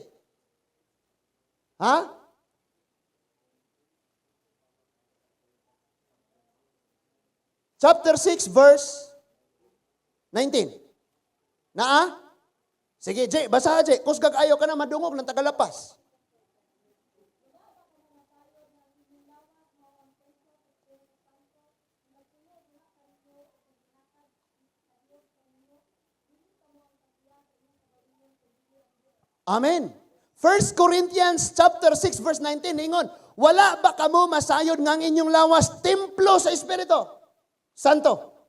Ha? Chapter 6 verse 19. Naa? Sige, Jay, basa Jay. Kusgag ayo ka na madungog ng tagalapas. Amen. 1 Corinthians chapter 6 verse 19 ingon, "Wala ba kamo masayod nga ang inyong lawas templo sa Espiritu Santo?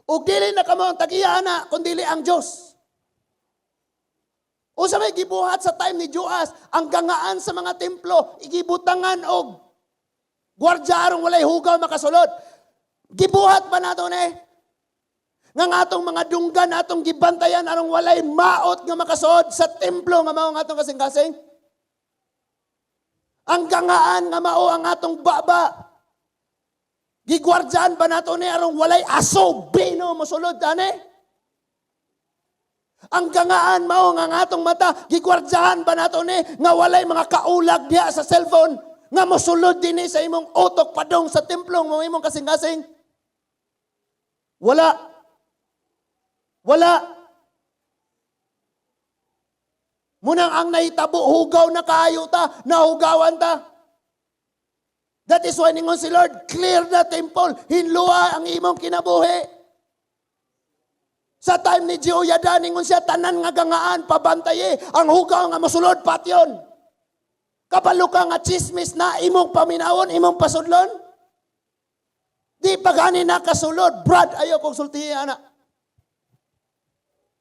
Ug dili na kamo ang tag-iya ana, kundi ang Dios." Unsa may gibuhat sa time ni Joas, ang gangaan sa mga templo, igibutangan og gwardya aron walay hugaw makasulod. Gibuhat ba nato ni? Nga ang atong mga dunggan atong gibantayan aron walay maot nga makasuod sa templo nga mao ang atong kasing-kasing? Ang gangaan nga mao ang atong baba, gigwardyahan ba nato ni aron walay aso, bino mosulod ani? Ang gangaan mao nga ang atong mata, gigwardyahan ba nato ni nga walay mga kaulag diha sa cellphone nga mosulod dinhi sa imong utok padong sa templo mo imong kasing-kasing? Wala. Wala. Munang ang nahitabo, hugaw na kaayo ta, nahugawan ta. That is why ningon si Lord, "Clear the temple, hinlua ang imong kinabuhi." Sa time ni Jehoiada, ningon siya, tanan nga gangaan, pabantaye, ang hugaw nga mosulod, patyon. Kabalo ka nga chismis na imong paminawon, imong pasudlon? Di pa gani nakasulod, Brad, ayaw kong sultihi, ana.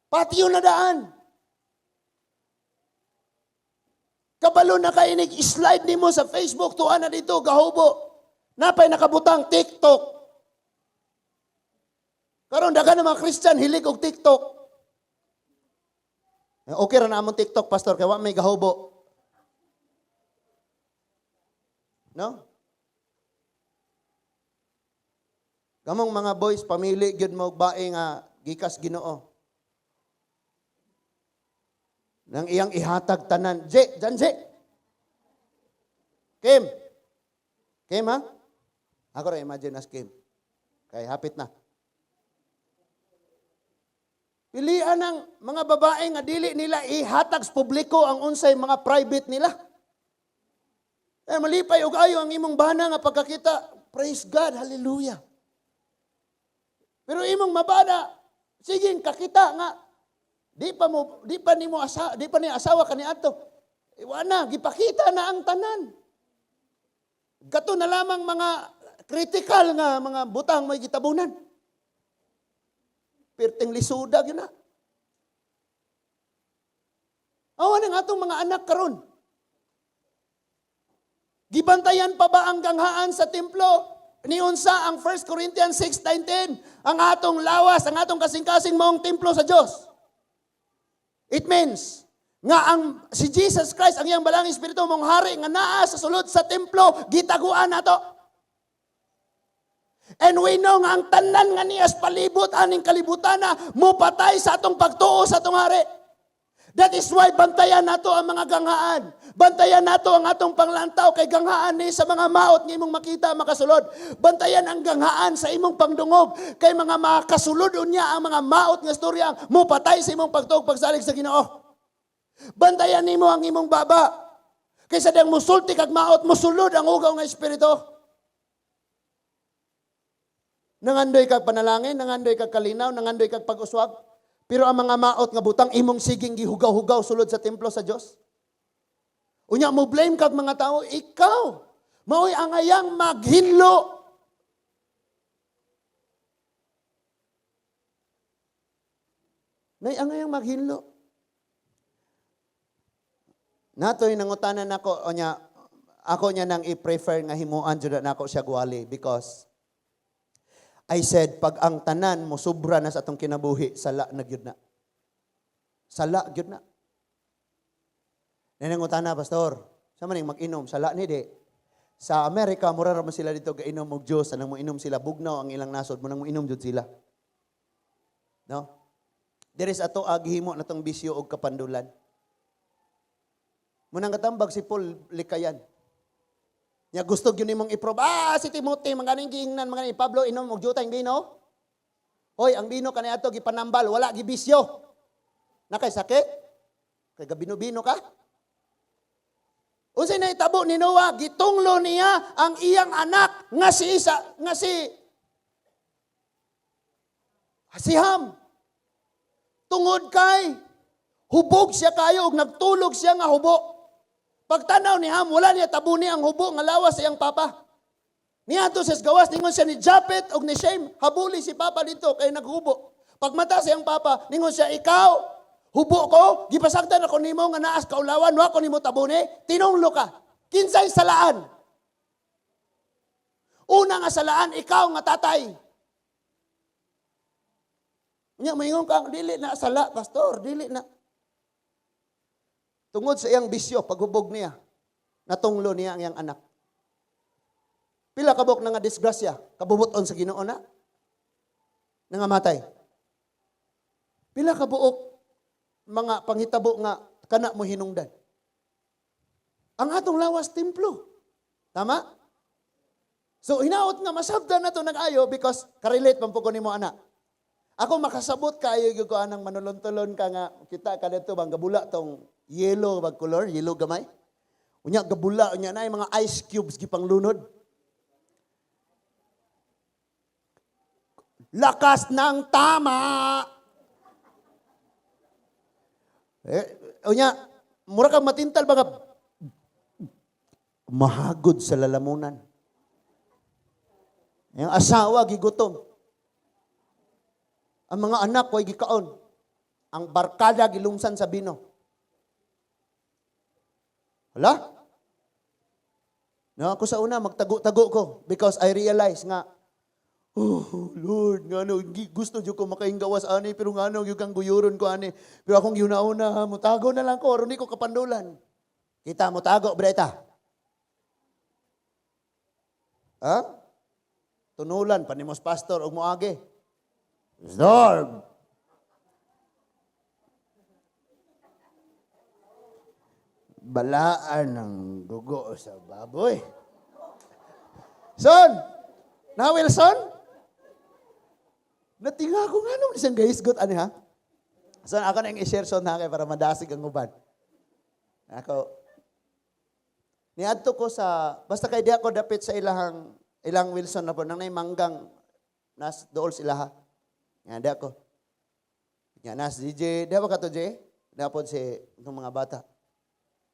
Patyon na daan. Kabalo na kainig, slide nimo sa Facebook, tuwa na dito, gahubo. Napay nakabutang TikTok. Karon daghan ng mga Christian hilig og TikTok. Eh, okay ra na among TikTok, Pastor, kay wa may gahubo. No? Kamong mga boys, pamili gyud mo og bae nga gikas Ginoo. Nang iyang ihatag tanan. Je, jan Je. Kim. Kim ha? Ako ra imagine as Kim. Kay hapit na. Pilian ang mga babae nga dili nila ihatag sa publiko ang unsay mga private nila. Eh, malipay og ayo ang imong bana nga pagkakita, praise God, hallelujah. Pero imong mabana, sige kakita nga di pa nimo asa, di pa ni asawa kani adto. Iwana, gipakita na ang tanan. Kato na lamang mga critical nga mga butang may gitabunan. Perting lisuda gyud na. Awa ng atong mga anak karon. Gibantayan pa ba ang ganghaan sa templo? Niunsa ang 1 Corinthians 6:19, ang atong lawas, ang atong kasing-kasing maong templo sa Dios. It means nga ang si Jesus Christ, ang iyang balang espiritu mong hari nga naa sa sulod sa templo, gitaguan nato. And we know nga ang tanan nga niya sa palibot aning kalibutan na mupatay sa atong pagtuo sa atong hari. That is why bantayan nato ang mga ganghaan. Bantayan nato ang atong panglantaw kay ganghaan ni sa mga maot nga imong makita makasulod. Bantayan ang ganghaan sa imong pangdungog kay mga makasulod unya ang mga maot nga storya mupatay sa imong pagtuo, pagsalig sa Ginoo. Bantayan nimo ang imong baba. Kaysa dang musulti kag maot, musulod ang hugaw nga espiritu. Nangandoy kag panalangin, nangandoy kag kalinaw, nangandoy kag pag-uswag. Pero ang mga maot nga butang imong siging gihugaw-hugaw sulod sa templo sa Dios. Unya mo blame kag mga tao, ikaw maoy angayang maghinlo. Nay angayang maghinlo. Natoy nangutanan nako unya ako niya nang i-prefer nga himuan jud nako siya gwali because I said, pag ang tanan mo sobra na sa atong kinabuhi, sala na gyud na. Sala gyud na. Nanangutana, "Pastor, sa man mag-inom, sala ni di?" Sa Amerika, mura ra man sila dito gainom og juice, anang mo-inom sila, bugnaw ang ilang nasod, mo nang mo-inom jud sila. No? There is ato gihimo na tong bisyo og kapandulan. Munang katambag si Paul likayan. Nya gusto gyud nimong i-prove, si Timothy mga ning giingnan mga ni Pablo inom og jutay bino. Hoy, ang bino kani ato gipanambal, wala gibisyo. Nakay sakit? Kay gabino-bino ka? Unsay nahitabo ni Noah? Gitunglo niya ang iyang anak nga si Isa, nga si Ham. Tungod kay Hubog siya kayo ug nagtulog siya nga hubo. Pagtanaw ni Ham, wala niya tabuni ang hubo nga lawas sa iyang papa. Niadto siya sa gawas, ningon siya ni Japet og ni Shem, habuli si papa dito kay naghubo. Pagmata sa iyang papa, ningon siya, "Ikaw, hubo ko, gipasagdan ako nimo nga naas kaulawan, wa ko nimo tabuni, tinunglo ka." Kinsay salaan? Una nga salaan, ikaw nga tatay. Nya moingon ka, "Dili na sala, pastor, dili na." Tungod sa iyang bisyo, paghubog niya, natunglo niya ang iyang anak. Pila kabuk na nga disgrasya, kabubuton sa Ginoo na? Nangamatay. Pila kabuok mga panghitabo nga kana mo hinungdan. Ang atong lawas templo. Tama? So hinaot nga masabdan na to nag-ayo because karelate man po ko nimo ana. Ako makasabot kaayo gyud ko anang manulon-tulon ka nga kita ka dito bang gabula tong yellow bag color, yellow gamay. Unya gabula, unya na mga ice cubes gipanglunod. Lakas ng tama. Eh, unya, mura kang matintal ba nga mahagod sa lalamunan. Yung asawa gigutom. Ang mga anak way gikaon. Ang barkada gilungsan sa bino. Hala? No, ako sa una magtago-tago ko because I realize nga, "Oh Lord, ngano gusto jud ko makainggawas ani, pero ngano gyud kang guyuron ko ani?" Pero akong giuna-una, mutago na lang ko aron di ko kapandulan. Kita mo tago breta. Ha? Tunulan panimos pastor og moagi. Pastor. Balaan ng dugo sa baboy. Son! Na Wilson? Natinga ko nga nung isang gahisgot, ani ha? Son, ako na yung i-share son ha, kay para madasig ang uban. Ako, niadto ko sa, basta kay di ako dapit sa ilahang, ilang Wilson na po, nang nay manggang, nas dool sila ha. Nga, di ako. Nga, nas DJ, di ba ka to, Jay? Di po si, itong mga bata.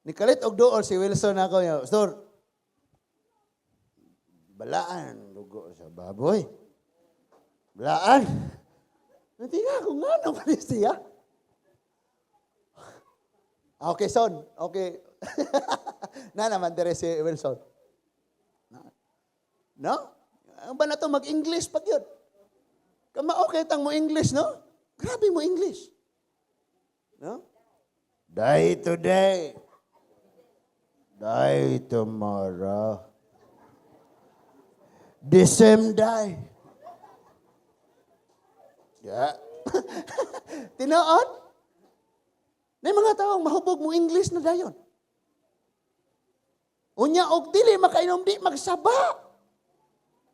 Nikalit og dool si Wilson ako, niya, "Pastor, balaan dugo sa baboy. Balaan." Hindi nga ako nga nung siya. Okay, son. Okay. Na naman dire si Wilson. No? Ang ba na to mag-English pag yun? Kama okay tang mo English, no? Grabe mo English. No? Die today. Die tomorrow. The same day. Yeah. Tinuod? May mga taong mahubog mo English na dayon. Unya og dili makainom, di magsaba.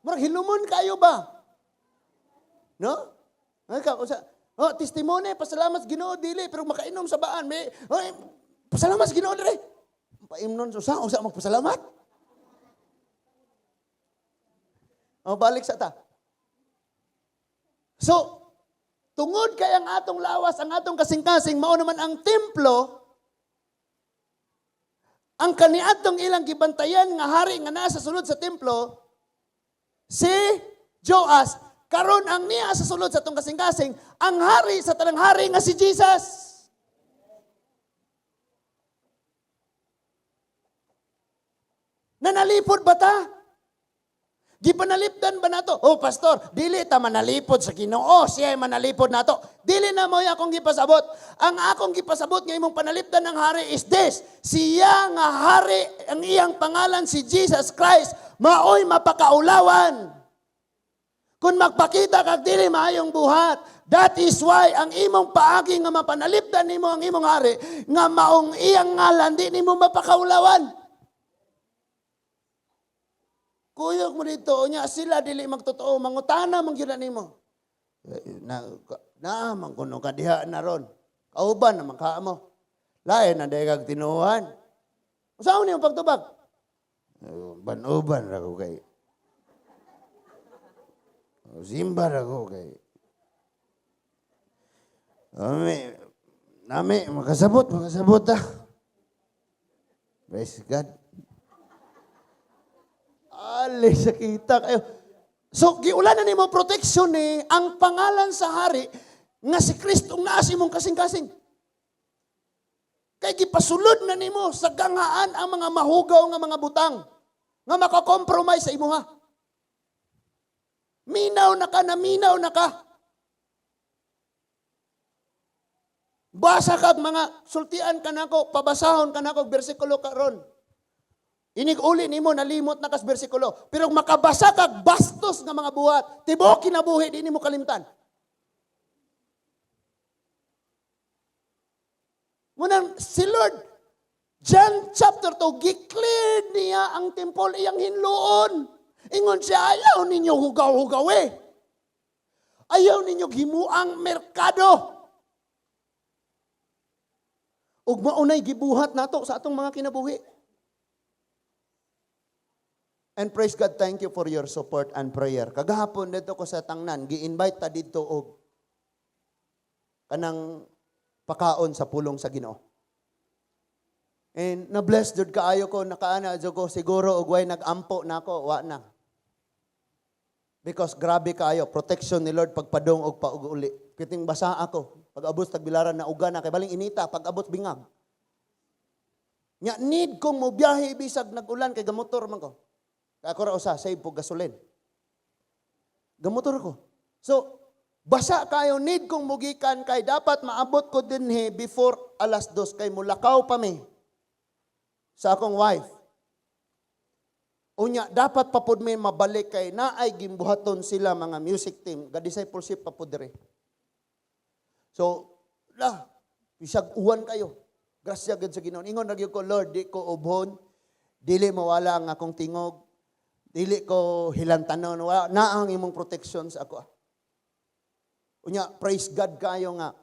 Murag hilumon kayo ba? No? Ay ka usa, oh, testimony, pasalamat sa Ginoo dili pero makainom sa baan may, oh, pasalamat sa Ginoo dire. Paimnon usa usa magpasalamat. Oh, balik sa ta. So, tungod kay ang atong lawas, ang atong kasing-kasing, mao naman ang templo, ang kaniadtong ilang gibantayan nga hari nga nasa sulod sa templo, si Joas, karon ang niya sa sulod sa atong kasing-kasing, ang hari sa tanang hari nga si Jesus. Nanalipod ba ta? Gipanalipdan ba nato? "Oh, pastor, dili ta manalipod sa Ginoo, siya ay manalipod nato." Dili na mo akong gipasabot. Ang akong gipasabot nga imong panalipdan ng hari is this. Siya nga hari, ang iyang pangalan si Jesus Christ, maoy mapakaulawan. Kung magpakita kag dili maayong buhat, that is why ang imong paagi nga mapanalipdan nimo ang imong hari, nga maong iyang ngalan di nimo mapakaulawan. Kuyog mo dito, unya sila dili magtotoo, mangutana man gyud na nimo. Eh, na, na man kuno ka diha na ron. Kauban naman ka mo. Lain na day kag tinuohan. Usaon nimo pagtubag? Eh, ban-uban ra ko kay. Simba ra ko kay. Ami, Nami, makasabot, makasabot ah. Praise God. Ali, sakita kayo. So, giulan na nimo protection ni ang pangalan sa hari nga si Kristo nga sa imong kasing-kasing. Kay gipasulod na nimo sa ganghaan ang mga mahugaw nga mga butang nga makakompromise sa imuha. Minaw na ka, naminaw na ka. Basa kag mga sultian ka nako, pabasahon ka nako bersikulo karon. Inig uli nimo, nalimot na kas bersikulo. Pero makabasa kag bastos nga mga buhat, tibuok kinabuhi di nimo kalimtan. Munang si Lord, John chapter 2, gi-clear niya ang temple iyang hinloon. Ingon siya, "Ayaw ninyo hugaw-hugaw eh. Ayaw ninyo himuang merkado." Ug maunay gibuhat nato sa atong mga kinabuhi. And praise God, thank you for your support and prayer. Kagahapon dito ko sa Tangnan, gi-invite ta dito og kanang pakaon sa pulong sa Ginoo. And na-bless jud kaayo ko, nakaana jud ko siguro og way nag-ampo nako, wa na. Because grabe kaayo protection ni Lord pagpadong og paug-uli. Kiting basa ako, pag abot Tagbilaran na uga na kay baling inita, pag abot bingag. Nya need kong mobiyahe bisag nag-ulan kay gamotor man ko. Kay ako ra usa save po gasolin. Gamotor ko. So, basa kayo, need kong mugikan kay dapat maabot ko dinhi before 2:00 kay mulakaw pa mi sa akong wife. Unya, dapat pa pud mi mabalik kay naay gimbuhaton sila mga music team. Ga-discipleship pa pud diri. So, la, bisag uwan kayo. Grasya gid sa Ginoo. Ingon ra gyud ko, "Lord, di ko ubhon, dili mawala ang akong tingog, dili ko hilantanon, wala na ang imong protection sa ako." Unya, praise God kayo nga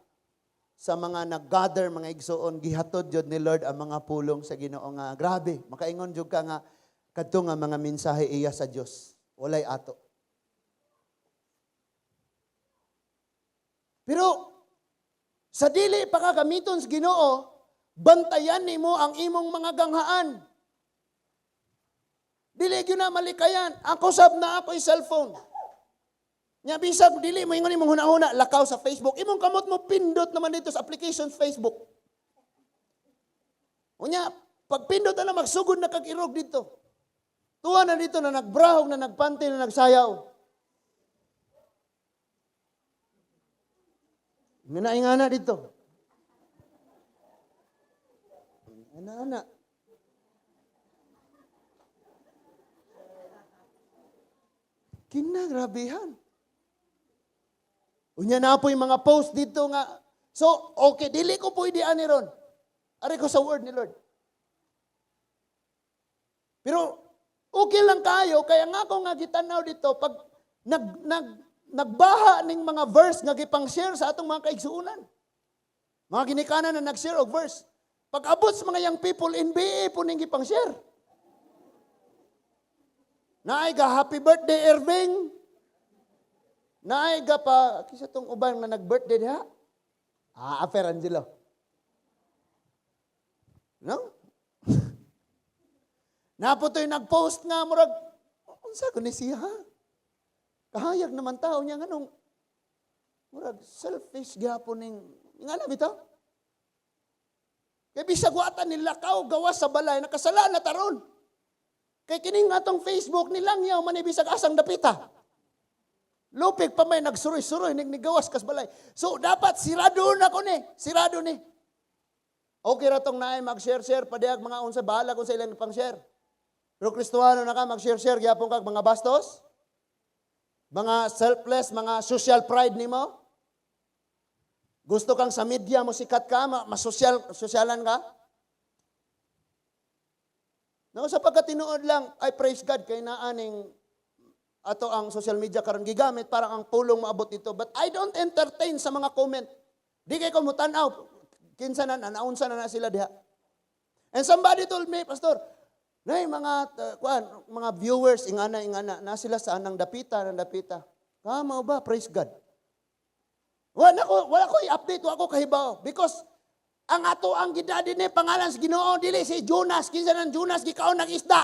sa mga nag-gather, mga igsoon, gihatod jud ni Lord ang mga pulong sa Ginoo nga grabe, makaingon jud ka nga kadto nga mga mensahe iya sa Dios, walay ato. Pero sa dili pa ka gamiton sa Ginoo, bantayan nimo ang imong mga ganghaan. Dili gyud na malikayan. Ako sab na ako'y cellphone. Nya bisag dili mo ingon imong hunahuna lakaw sa Facebook, imong kamot mo pindot naman dito sa application Facebook. Unya, pag pindot na magsugod na kag irog dito. Tuwa na dito na nagbrahog, na nagpanty, na nagsayaw. Minaingana dito. Ana-ana. Kinagrabehan. Unya na po yung mga post dito nga. So, okay, dili ko pwede ani ron. Ari ko sa word ni Lord. Pero, okay lang kayo, kaya nga ako nga gitanaw dito, pag nagbaha ning mga verse nga gipang-share sa atong mga kaigsuonan. Mga ginikanan na nag-share og verse. Pag abot sa mga young people, NBA po ning gipang-share. Naay ga happy birthday, Irving. Naay ga pa, kisa tong uban nga nag-birthday diha? Aper Angelo. No? Napo to'y nag-post nga, murag, unsa ko ni siya? Kahayag naman tao niya, nganong, murag, selfish gyapon ning, nga na bitaw? Kay bisag wa ta nilakaw, gawas sa balay, nakasala na taron. Kay kining atong Facebook nilang yaw, man bisag asang dapita. Lupig pa may nagsuroy-suroy, nignigawas kas balay. So, dapat sirado na ko ni. Sirado ni. Okay ra tong naay mag-share-share, padayag mga unsa, bahala kung sa ilang pang-share. Pero Kristohano na ka, mag-share-share, gyapon kag mga bastos, mga selfless, mga social pride nimo. Gusto kang sa media mo sikat ka, masosial, sosyalan ka. No, sa pagkatinuod lang, ay praise God, kay naaning ato ang social media karon gigamit para ang pulong maabot dito. But I don't entertain sa mga comment. Di kay ko mutan-aw. Kinsa na, naunsa na na sila diha. And somebody told me, "Pastor, nay mga kuan, mga viewers ingana ingana na sila sa anang dapita, nang dapita." Kamo ba? Praise God. Wala ko i-update, wala ko kahibaw because Ang ato ang gidadi ni pangalan sa Ginoo, dili si Jonas. Kinsa nang Jonas? Gikaon ng isda.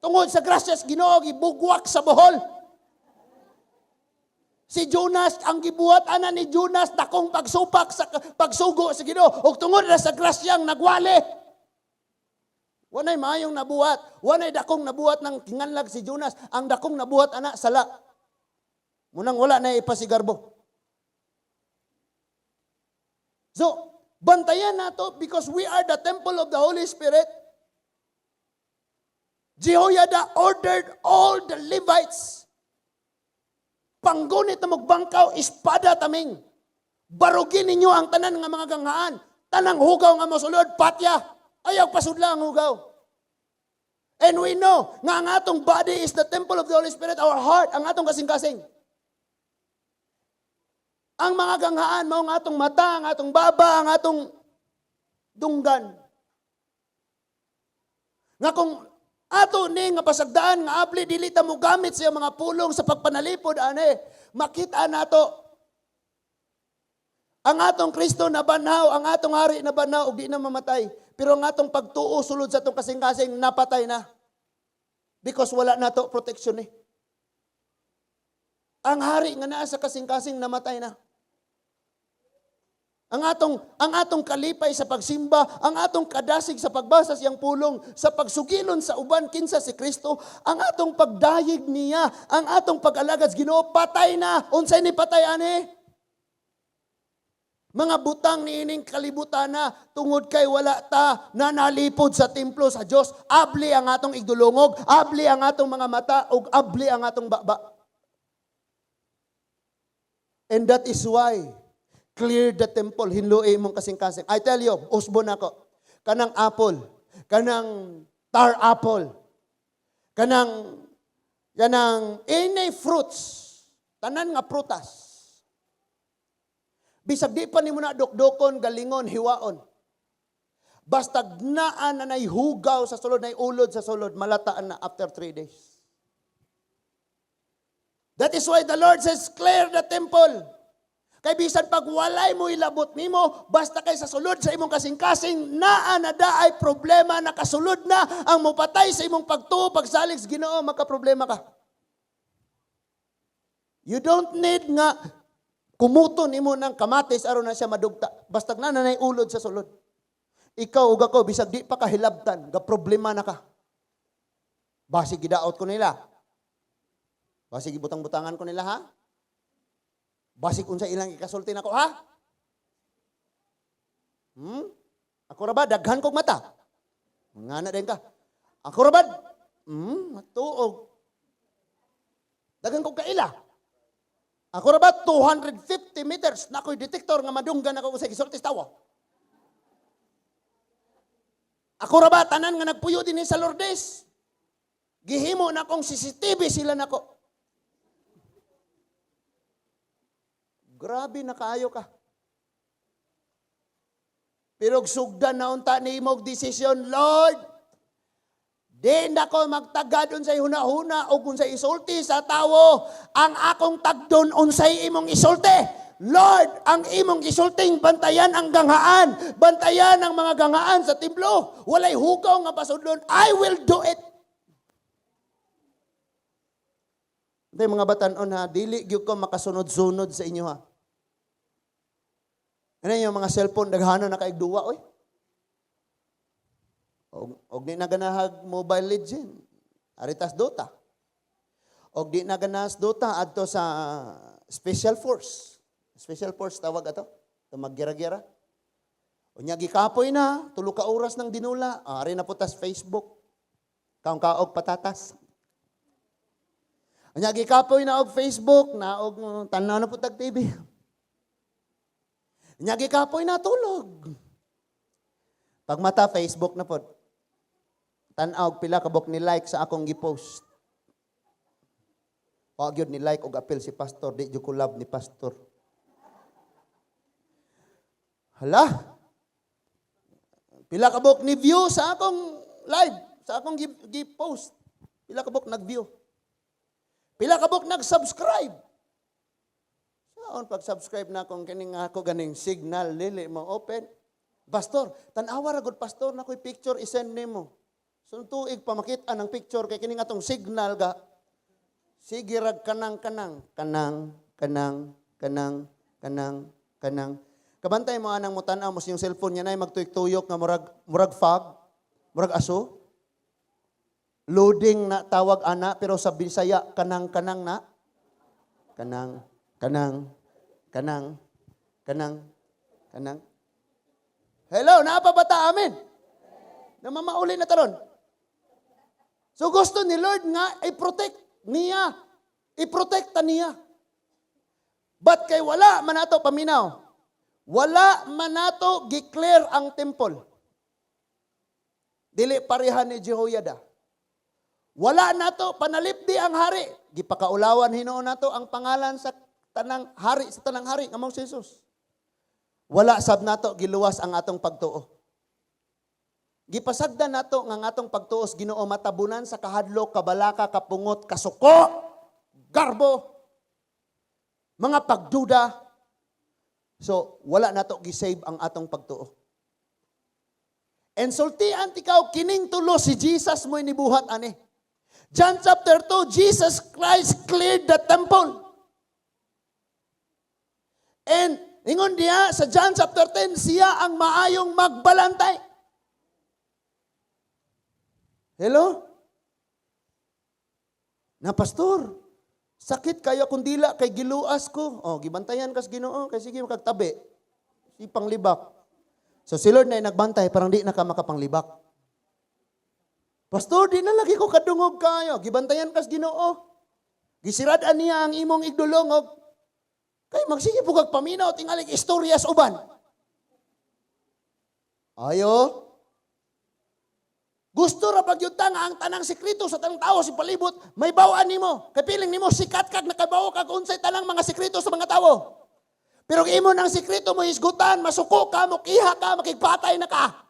Tungod sa grasya sa Ginoo, gibugwak sa buhol. Si Jonas, ang gibuhat ana ni Jonas, dakong pagsupak sa pagsugo sa Ginoo ug tungod na sa grasyang nagwali. Walay maayong nabuhat, walay dakong nabuhat ng kinganlag si Jonas. Ang dakong nabuhat ana, sala. Munang wala na ipasigarbo. So, bantayan nato because we are the temple of the Holy Spirit. Jehoiada ordered all the Levites, "Panggunit na magbangkaw, espada taming. Barugin ninyo ang tanan nga mga ganghaan. Tanang hugaw nga mosulod, patya. Ayaw pasudla ang hugaw." And we know nga ang atong body is the temple of the Holy Spirit, our heart, ang atong kasing-kasing. Ang mga ganghaan mao ang atong mata, ang atong baba, ang atong dunggan. Nga kung ato ni nga pasagdaan nga abli dili ta mo gamit sa mga pulong sa pagpanalipod ane, makita nato ang atong Kristo na banhaw, ang atong hari na banhaw ug di na mamatay. Pero ang atong pagtuo sulod sa atong kasing-kasing, napatay na. Because wala nato protection eh. Ang hari nga naa sa kasing-kasing, namatay na. Ang atong kalipay sa pagsimba, ang atong kadasig sa pagbasa sa iyang pulong, sa pagsugilon sa uban kinsa si Kristo, ang atong pagdayeg niya, ang atong pag-alagad sa Ginoo, patay na. Unsay ni patay ani? Mga butang niining kalibutan na tungod kay wala ta na nalipod sa templo sa Dios. Abli ang atong igdulungog, abli ang atong mga mata ug abli ang atong baba. And that is why clear the temple, hinloi imong kasing-kasing. I tell you, usbon ako. Kanang apple, kanang tar apple, kanang any fruits, tanan nga prutas. Bisag di pa nimo na dukdukon, galingon, hiwaon. Basta naa na nay hugaw sa sulod, nay ulod sa sulod, malataan na after 3 days. That is why the Lord says, "Clear the temple." Kay bisan pag walay mo ilabot nimo, basta kay sa sulod sa imong kasing-kasing, naa na daay problema, nakasulod na ang mupatay sa imong pagtuo, pagsalig sa Ginoo, magka-problema ka. You don't need nga kumuton nimo ng kamatis aron na siya madugta. Basta na nanay ulod sa sulod. Ikaw ug ako, bisag di pa ka hilabtan, ga problema na ka. Basig gidaot ko nila. Basig gibutang-butangan ko nila, ha? Basig unsa ilang ikasulti nako, ha? Ako ra ba daghan kog mata? Ngana din ka. Ako ra ba? Matuog. Daghan kog kaila. Ako ra ba 250 meters na ako'y detector nga madunggan ako sa gisulti sa tawo? Ako ra ba tanan nga nagpuyo din sa Lourdes? Gihimo na akong CCTV sila nako. Grabe na kaayo ka. Pero sugdan na unta ni imong desisyon, "Lord, di na ko magtagad unsay huna-huna o unsay isulti sa tawo. Ang akong tagdon, unsay imong isulti. Lord, ang imong isulting, bantayan ang ganghaan. Bantayan ang mga ganghaan sa templo. Walay hugaw nga pasudlon. I will do it." Hindi mga batanon ha, dili gyud ko makasunod-sunod sa inyo ha. Ano yung mga cellphone, daghana na kaig duwa, oy. Og di na ganahag Mobile Legend, aritas Dota. Og di na ganahas Dota, adto sa Special Force. Special Force tawag ato. Ito maggira-gira. Unya gikapoy na, 3 ka oras ng dinula, ari na po tas Facebook. Kaong kaog patatas. Unya gikapoy na og Facebook, na og tanaw na po tag TV. Unya gikapoy na, tulog. Pagmata, Facebook na po. Tan-aw pila kabok ni like sa akong gi-post. Wa gyud ni like og apil si pastor, di jud ko love ni pastor. Hala. Pila kabok ni view sa akong live, sa akong gi-post. Pila kabok nag-view. Pila kabok nag-subscribe. Unsaon pag-subscribe na akong kining ako ganing Signal, dili mo open. Pastor, tan-awa ra gud, pastor, na ko'y picture i-send nimo. So tuig pa makita ng picture kay kining atong Signal ga. Sige rag kanang kanang kanang kanang kanang kanang kanang. Kabantay mo anang mutan-aw mo sa inyong cellphone niya na magtuyok-tuyok nga murag fog, murag aso. Loading na tawag ana, pero sa Bisaya kanang kanang na. Kanang kanang kanang kanang kanang. Hello, naa pa ba ta? Amen. Namamauli na taron. So gusto ni Lord nga i-protect niya. I-protekta niya. But kay wala man nato paminaw. Wala man nato gi-clear ang temple. Dili pareha ni Jehoiada. Wala nato panalipdi ang hari. Gipakaulawan hinuon nato ang pangalan sa tanang hari sa tanang hari nga mao si Jesus. Wala sab nato giluwas ang atong pagtuo. Gipasagdan nato nga ang atong pagtuo sa Ginoo matabunan sa kahadlok, kabalaka, kapungot, kasuko, garbo, mga pagduda. So, wala nato gi-save ang atong pagtuo. And sultian tikaw, kining tulo si Jesus mo'y nibuhat ani. John chapter 2, Jesus Christ cleared the temple. And ingon diya sa John chapter 10, siya ang maayong magbalantay. Hello? Na pastor, sakit kayo kung dila kay giluas ko. Oh, gibantayan kas Ginoo kay sige makagtabi. Si panglibak. So si Lord na nagbantay, parang di na ka makapanglibak. Pastor, di na lagi ko kadungog kayo. Gibantayan kas Ginoo. Gisirad-an niya ang imong igdulongog. Kay magsige po kag paminaw tingalig istorya sa uban. Ayo. Gusto ra pag ta nga ang tanang sekreto sa tanang tao sa palibot may bawaan nimo. Kay piling nimo sikat kag nakabawo kag unsay tanang mga sekreto sa mga tawo. Pero kung imo nang sekreto mo hisgutan, masuko ka, mukiha ka, makigpatay na ka.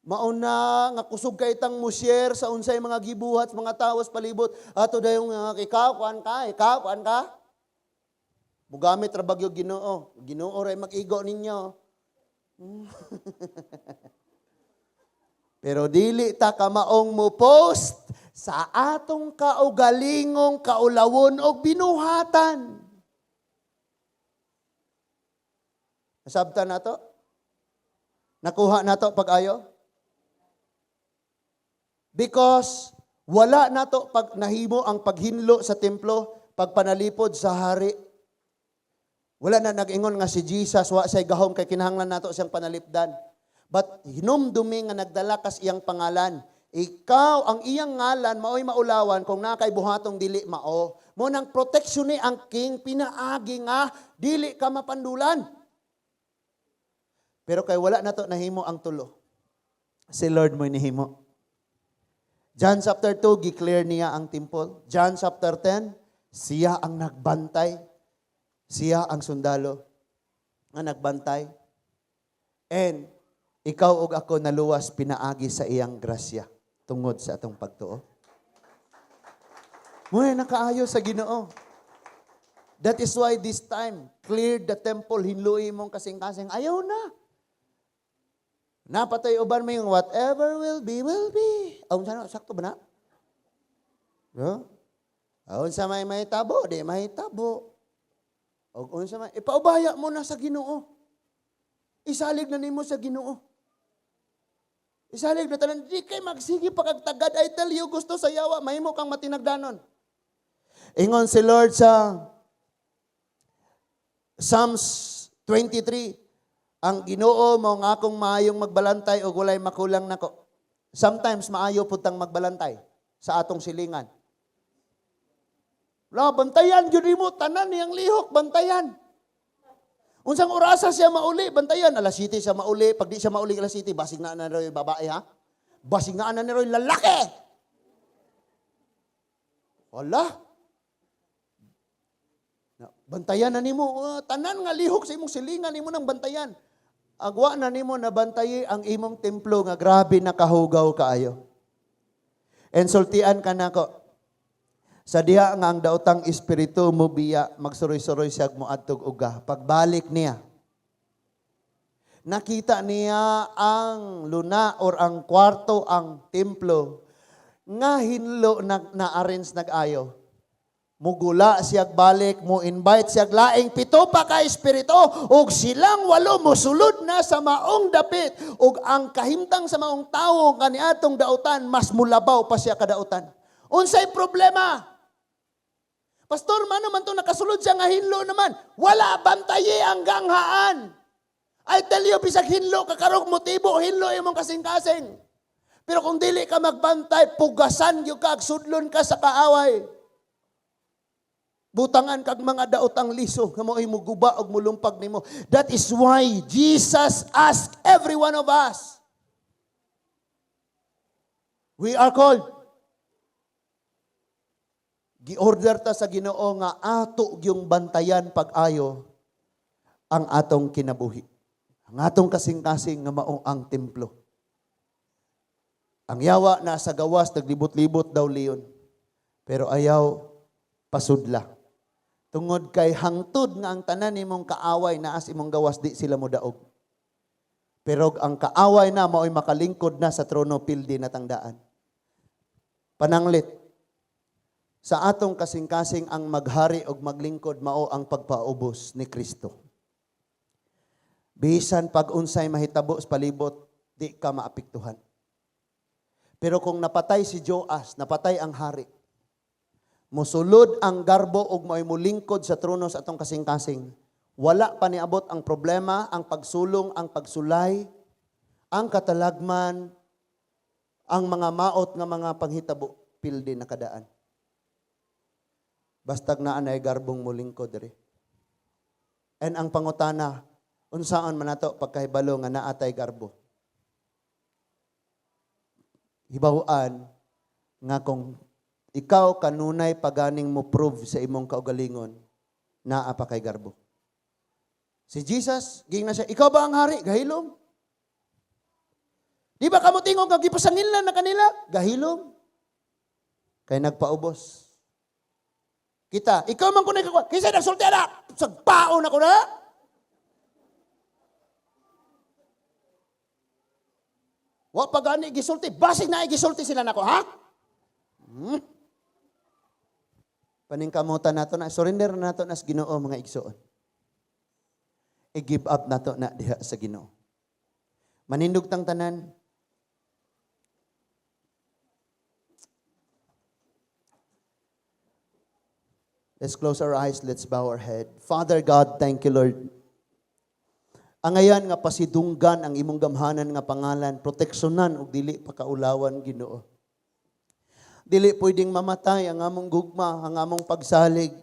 Mauna nga kusog kay tang mo-share sa unsay mga gibuhat sa mga tawo sa palibot. Ato dayong ikaw kuan ka, ikaw kuan ka. Mugamit ra bagyo Ginoo. Ginoo ra mag-igo ninyo. Pero dili ta kamaong mo post sa atong kaugalingong kaulawon og binuhatan. Nasabtan nato? Nakuha nato pag-ayo? Because wala nato pag nahimo ang paghinlo sa templo, pagpanalipod sa hari. Wala na nag-ingon nga si Jesus wa say gahom kay kinahanglan nato siyang panalipdan. But hinumdumi nga nagdala kas iyang pangalan. Ikaw ang iyang ngalan maoy maulawan kung naa kay buhatong dili mao. Mo nang protection ni ang king pinaagi nga dili ka mapandulan. Pero kay wala nato nahimo ang tulo. Si Lord mo nihimo. John chapter 2, gi-clear niya ang temple. John chapter 10, siya ang nagbantay. Siya ang sundalo nga nagbantay. And ikaw ug ako naluwas pinaagi sa iyang grasya tungod sa atong pagtuo. Muna nakaayo sa Ginoo. That is why this time, clear the temple, hinlui mong kasing-kasing. Ayaw na. Napatay uban mo yung whatever will be, will be. Aun sana, sakto ba na? No? Aun sa may mahitabo, di mahitabo. O unsa may, ipaubaya mo na sa Ginoo. Isalig na nimo sa Ginoo. Isalig na tanan, di kay magsige pa kag tagad. I tell you, gusto sa yawa, mahimo kang matinagdanon. Ingon si Lord sa Psalms 23, ang Ginoo mao ang akong maayong magbalantay og walay makulang nako. Sometimes maayo pud tang magbalantay sa atong silingan. La, bantayan gyud nimo tanan niyang lihok, bantayan. Unsang orasa siya mauli, bantayan. Alas 7 siya mauli. Pag di siya mauli alas 7, basig na na ro'y babae ha. Basig na na ro'y lalaki. Wala. Na, bantayan na nimo, tanan nga lihok sa imong silingan nimo nang bantayan. Agwa na nimo na bantayi ang imong templo nga grabe nakahugaw kaayo. And sultian ka nako. Sa diha nga ang daotang espiritu mobiya, magsuroy-suroy siya moadtog uga. Pagbalik niya, nakita niya ang luna or ang kwarto, ang templo, nga hinlo na na-arrange nag-ayo. Mugula siya balik, mo invite siya laing pito pa ka espiritu, ug silang walo mosulod na sa maong dapit, ug ang kahimtang sa maong tawo kaniadtong dautan, mas mulabaw pa siya kadautan. Unsay problema? Pastor, mano man to nakasulod siya nga hinlo naman? Wala bantayi ang ganghaan. I tell you, bisag hinlo ka karong motibo, hinlo imong kasing-kasing. Pero kung dili ka magbantay, pugasan gyud ka, sudlon ka sa kaaway. Butangan kag mga daotang liso, nga mo'y muguba og mulumpag nimo. That is why Jesus asked every one of us. We are called. Gi-order ta sa Ginoo nga ato gyung bantayan pag-ayo ang atong kinabuhi. Ang atong kasing-kasing nga mao ang templo. Ang yawa na sa gawas, naglibot-libot daw leon. Pero ayaw pasudla. Tungod kay hangtod nga ang tanan nimong kaaway naa sa imong gawas, di sila mo daog. Pero ang kaaway na mao'y makalingkod na sa trono, pildi na tangdaan. Pananglit, sa atong kasing-kasing ang maghari og maglingkod mao ang pagpaubos ni Kristo. Bisan pag unsay mahitabo sa palibot, di ka maapektuhan. Pero kung napatay si Joas, napatay ang hari, musulod ang garbo og mao'y mulingkod sa trono sa atong kasing-kasing, wala pa niabot ang problema, ang pagsulong, ang pagsulay, ang katalagman, ang mga maot nga mga panghitabo, pildi na kadaan. Bastag naa nay garbong mulingkod diri. And ang pangutana, unsaon man nato pagkahibalo nga naa tay garbo? Hibaw-an nga kung ikaw kanunay paganing mo prove sa imong kaugalingon, naa pa kay garbo. Si Jesus, giingnan siya, "Ikaw ba ang hari?" Gahilom. "Di ba kamo tingog nga gipasangillan na kanila?" Gahilom. Kay nagpaubos. Kita, "Ikaw man kunay kakuha. Kinsa nagsulti ana? Sagpaon ako na." Wa pa gani gisulti. Basig na gisulti sila nako, ha? Paningkamutan nato na, surrender na nato na sa Ginoo, mga igsoon. I-give up nato na diha sa Ginoo. Manindog tang tanan. Let's close our eyes, let's bow our head. Father God, thank you, Lord. Angayan nga pasidunggan ang imong gamhanan nga pangalan, proteksyonan ug dili pakaulawan, Ginoo. Dili pwedeng mamatay ang among gugma, ang among pagsalig,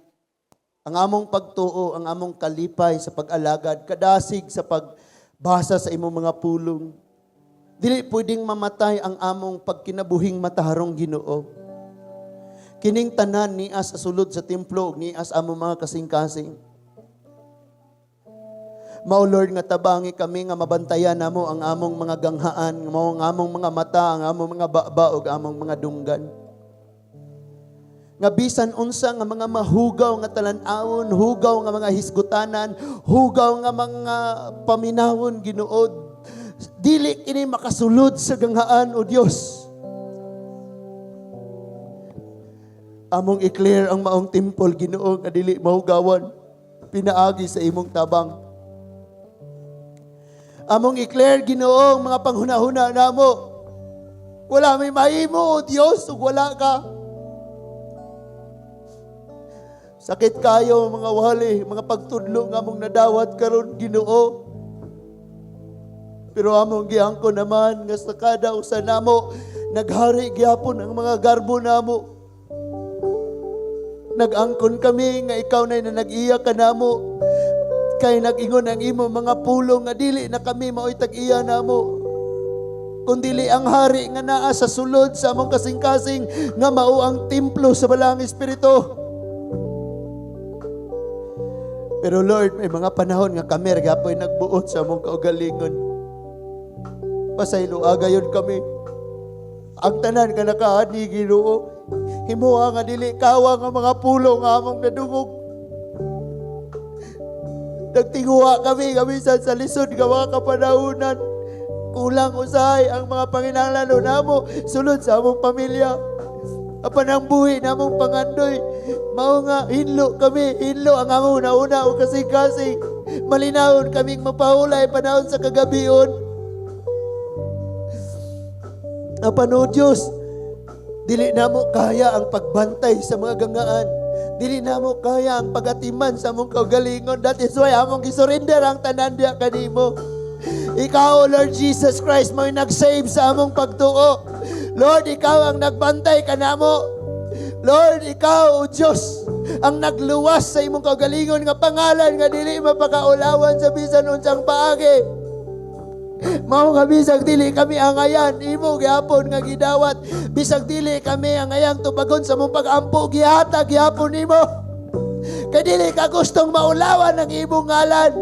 ang among pagtuo, ang among kalipay sa pag-alagad, kadasig sa pagbasa sa imong mga pulong. Dili pwedeng mamatay ang among pagkinabuhing mataharong, Ginoo. Kining tanan niya sa sulod sa templo ug niya sa among mga kasing-kasing. Mao, Lord, nga tabangi kami nga mabantayan namo ang among mga ganghaan, mao ang among mga mata, ang among mga baba ug among mga dunggan. Nga bisan unsa nga mga mahugaw nga talan-awon, hugaw nga mga hisgutanan, hugaw nga mga paminawon, Ginoo, dili kini makasulod sa ganghaan, o Dios. Among i-clear ang maong temple, Ginoo, nga dili mahugawan pinaagi sa imong tabang. Among i-clear, Ginoo, ang mga panghuna-huna namo. Wala may mahimo, o Dios, ug wala ka. Sakit kayo, mga wali, mga pagtudlo nga among nadawat karon, Ginoo. Pero among giangko naman nga sa kada usa namo naghari gyapon ang mga garbo namo. Nag-angkon kami nga ikaw na nag-iya ka namo. Kay nag-ingon ang imo mga pulong nga dili na kami mao'y tag-iya namo, kundili ang hari nga naa sa sulod sa among kasing-kasing nga mao ang templo sa Balaang Espiritu. Pero Lord, may mga panahon nga kami gapoy nagbuot sa among kaugalingon. Pasayloa gayon kami. Ang tanan ka nakaani, Ginoo. Himoa nga dili kawang ang mga pulong nga among nadungog. Nagtinguha kami bisan sa lisod nga mga kapanahunan. Kulang usahay ang mga panginahanglanon namo sulod sa among pamilya. Apan ang buhi namong pangandoy, mao nga hinlo kami, hinlo ang among huna-huna o kasing-kasing. Malinawon kaming mapahulay panahon sa kagabion. Apan, O Diyos, dili namo kaya ang pagbantay sa mga gangaan. Dili namo kaya ang pagatiman sa among kaugalingon. That is why among gisurrender ang tanan diya kanimo. Ikaw, Lord Jesus Christ, mo'y nag-save sa among pagtuo. Lord, ikaw ang nagbantay kanamo. Lord, ikaw, O Diyos, ang nagluwas sa imong kaugalingon nga pangalan nga dili mapakaulawan sa bisan unsang paagi. Mao nga bisag dili kami angayan, imo gyapon nga gidawat. Bisag dili kami angayang tubagon sa among pag-ampo, gihatag gyapon nimo. Kay dili ka gustong maulawan ang imong ngalan.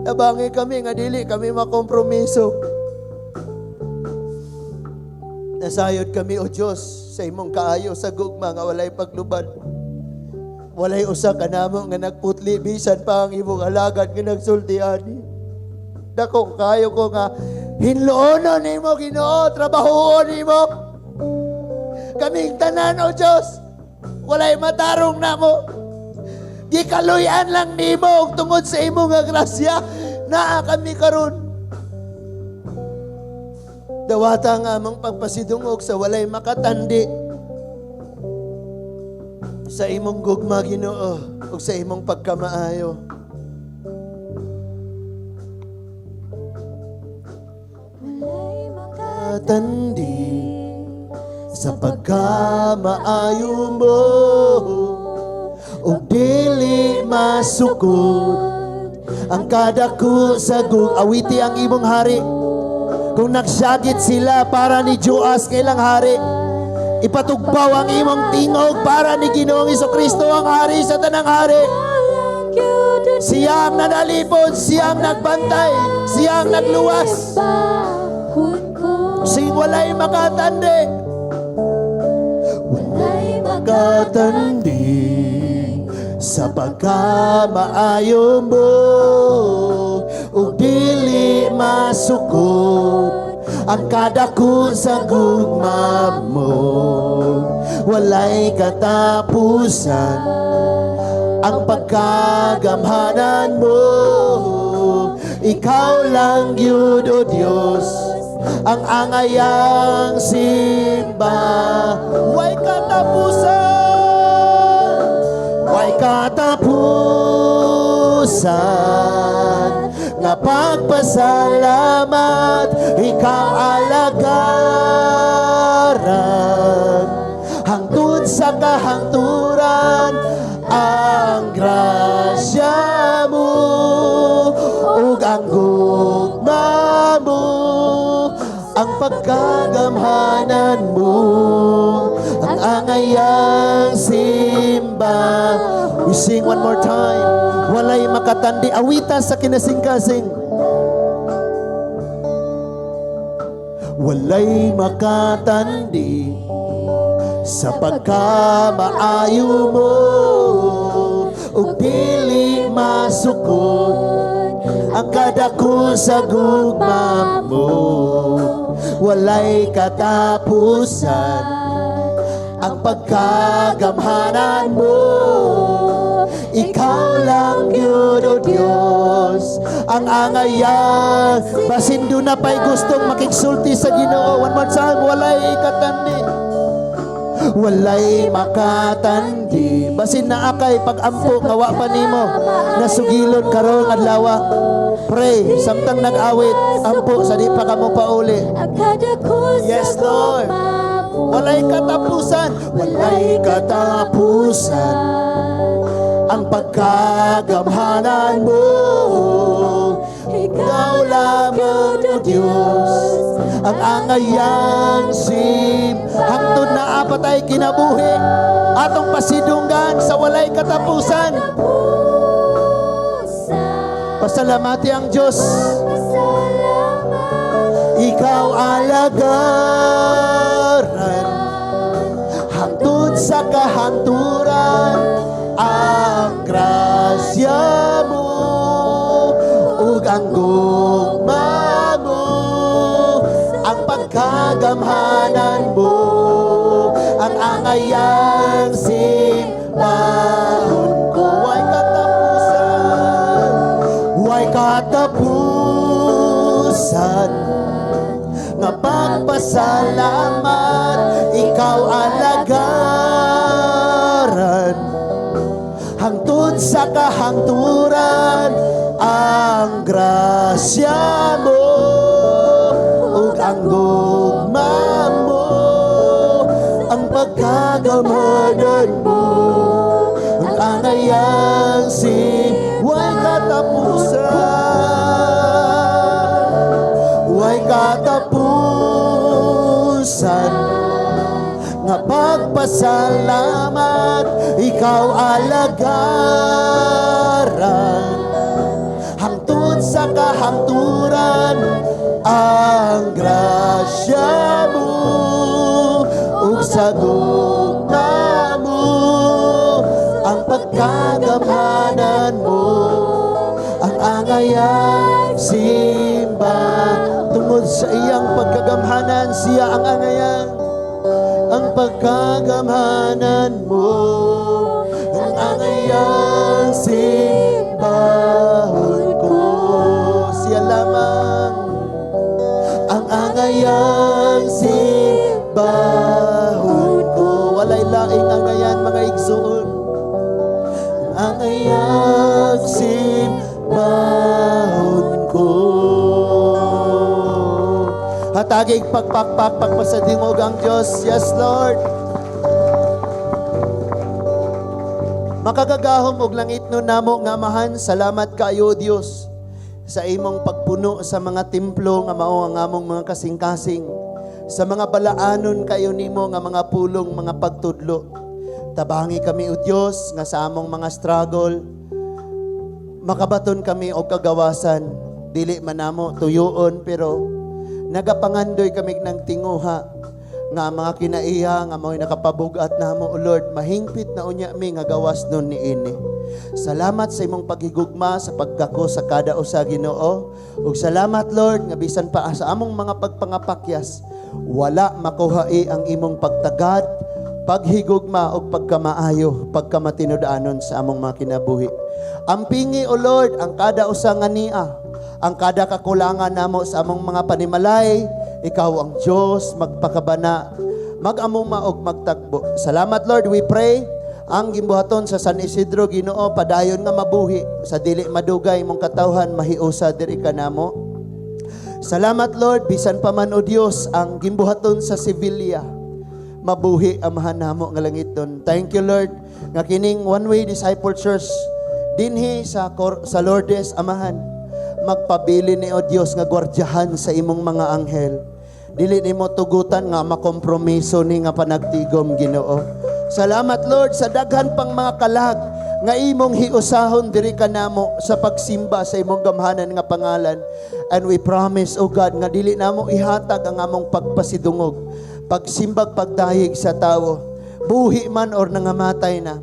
Tabangi kami nga dili kami makompromiso. Nasayod kami, O Diyos, sa imong kaayo sa gugma nga walay paglubad. Walay usa ka namo nga nagputli bisan pa ang imong alagad nga nagsulti ani. Dako kayo ko nga hinloonon nimo, Ginoo, trabahoon nimo. Kaming tanan, O Diyos, walay matarong namo. Gikaluy-an lang nimo ug tungod sa imong nga grasya naa kami karon. Dawata ang among pagpasidungog sa walay makatandi sa imong gugma, Ginoo, ug sa imong pagkamaayo. Walay Katandi sa pagkamaayo mo ug dili masukod ang kadako sa awiti ang imong hari. Kung nagsagit sila para ni Joas kailang hari, ipatugbaw ang imong tingog para ni Ginoong Kristo, ang hari sa tanang hari. Siya ang nanalipod, siya ang nagbantay, siya ang nagluwas. Sing walay makatandi. Walay Katandi sa pagkamaayo mo ug dili masukod ang kadako sa gugma mo. Walay katapusan ang pagkagamhanan mo. Ikaw lang gyud, O Dios, ang angayang simba. Way katapusan, way katapusan nga pagpasalamat. Ikaw alagaran hangtod sa kahangturan. Ang grasya mo ug ang gugma mo, ang pagkagamhanan mo, ang angayang simba. We sing one more time. Walay makatandi. Awita sa kinasing-kasing. Walay makatandi sa pagkamaayo mo ug dili masukod ang kadako sa gugma mo. Walay katapusan ang pagkagamhanan mo. Ikaw lang gyud, O Dios, ang angayan. Basin duna pa'y gustong makigsulti sa Ginoo. One more time, walay katandi. Walay makatandi. Basin naa kay pag-ampo nga wa pa nimo nasugilon karong adlaw. Pray samtang nag-awit, ampo sa di pa kamo pauli. Yes, Lord. Walay katapusan, walay katapusan ang pagkagamhanan mo. Ikaw lamang, O Diyos, ang angayang hangtod na apatay kinabuhi, atong pasidunggan sa walay katapusan. Pasalamati ang Diyos. Ikaw alagaran. sa kahangturan ang grasya mo ug ang gugma mo, ang pagkagamhanan mo, ang angayang simbahon ko. Way katapusan, way katapusan nga pagpasalamat, ikaw alagaran hangtod sa kahangturan. Ang grasya mo ug ang gugma mo, ang pagkagamhanan mo, ang angayang si way katapusan, way katapusan nga pagpasalamat, ikaw alagaran hangtod sa kahangturan. Ang grasya mo ug sa gugma mo, ang pagkagamhanan mo, ang angayang simba. Tungod sa iyang pagkagamhanan, siya ang angayang. Ang pagkagamhanan mo, ang angayang simbahon ko. Siya lamang ang angayang simbahon ko. Walay laing angayan, mga igsoon. Ang angayang simbahon ko. Hatagig pagpakpak, pagpasadingog ang Diyos. Yes, Lord. Makagagahom og langit no namo nga Amahan, salamat kaayo, Dios, sa imong pagpuno sa mga templo nga mao ang among mga kasing-kasing, sa mga balaanon kayo nimo nga mga pulong, mga pagtudlo. Tabangi kami, o Dios, nga sa among mga struggle makabaton kami og kagawasan. Dili man namo tuyoon, pero nagapangandoy kami ng tinguha nga ang mga kinaiya nga mao'y nakapabugat namo, O Lord, mahingpit na unya mi nga gawas nun niini. Salamat sa imong paghigugma sa pagkako sa kada usa, Ginoo. Ug salamat, Lord, nga bisan pa sa among mga pagpangapakyas, wala makuhae ang imong pagtagad, paghigugma ug pagkamaayo, pagkamatinud-anon sa among mga kinabuhi. Ampingi, O Lord, ang kada usa nga nia, ang kada kakulangan namo sa among mga panimalay. Ikaw ang Diyos, magpakabana, mag-amuma og magtagbo. Salamat, Lord, we pray ang gimbuhaton sa San Isidro, Ginoo, padayon nga mabuhi sa dili madugay mong katawhan mahiusa diri kanamo. Salamat, Lord, bisan pa man, o Dios, ang gimbuhaton sa Sevilla, mabuhi, Amahan namo nga langiton. Thank you, Lord, nga kining One Way Disciple Church dinhi sa Lourdes, Amahan, magpabili ni, o Dios, nga gwardyahan sa imong mga anghel. Dili nimo tugutan nga makompromiso ni nga panagtigom, Ginoo. Salamat, Lord, sa daghan pang mga kalag nga imong hiusahon diri kanamo sa pagsimba sa imong gamhanan nga pangalan. And we promise, O God, nga dili namo ihatag ang among pagpasidungog, pagsimbag, pagdayeg sa tawo, buhi man or nangamatay na,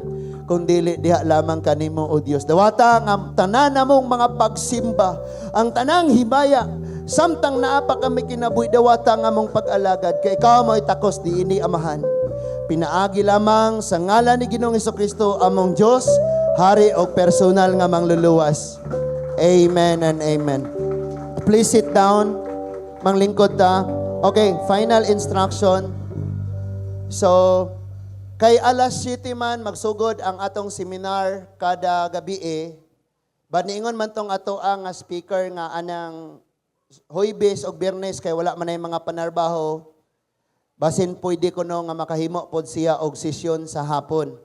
kung dili diha lamang kanimo, O Dios. Dawata nga tanan namong mga pagsimba, ang tanang himaya, samtang naa pa kami kinabuhi, dawata nga among pag-alagad, kay ikaw mo'y takos diini, Amahan. Pinaagi lamang sa ngalan ni Ginoong Kristo, among Dios, Hari o personal nga mangluluwas. Amen and amen. Please sit down. Manglingkod ta. Okay, final instruction. So, kay alas 7 man magsugod ang atong seminar kada gabi eh. Baniingon man tong ato ang nga speaker nga anang Huybes og Biyernes kay wala man ay mga panarbaho. Basin pwede ko no nga makahimo pod siya og sesyon sa hapon.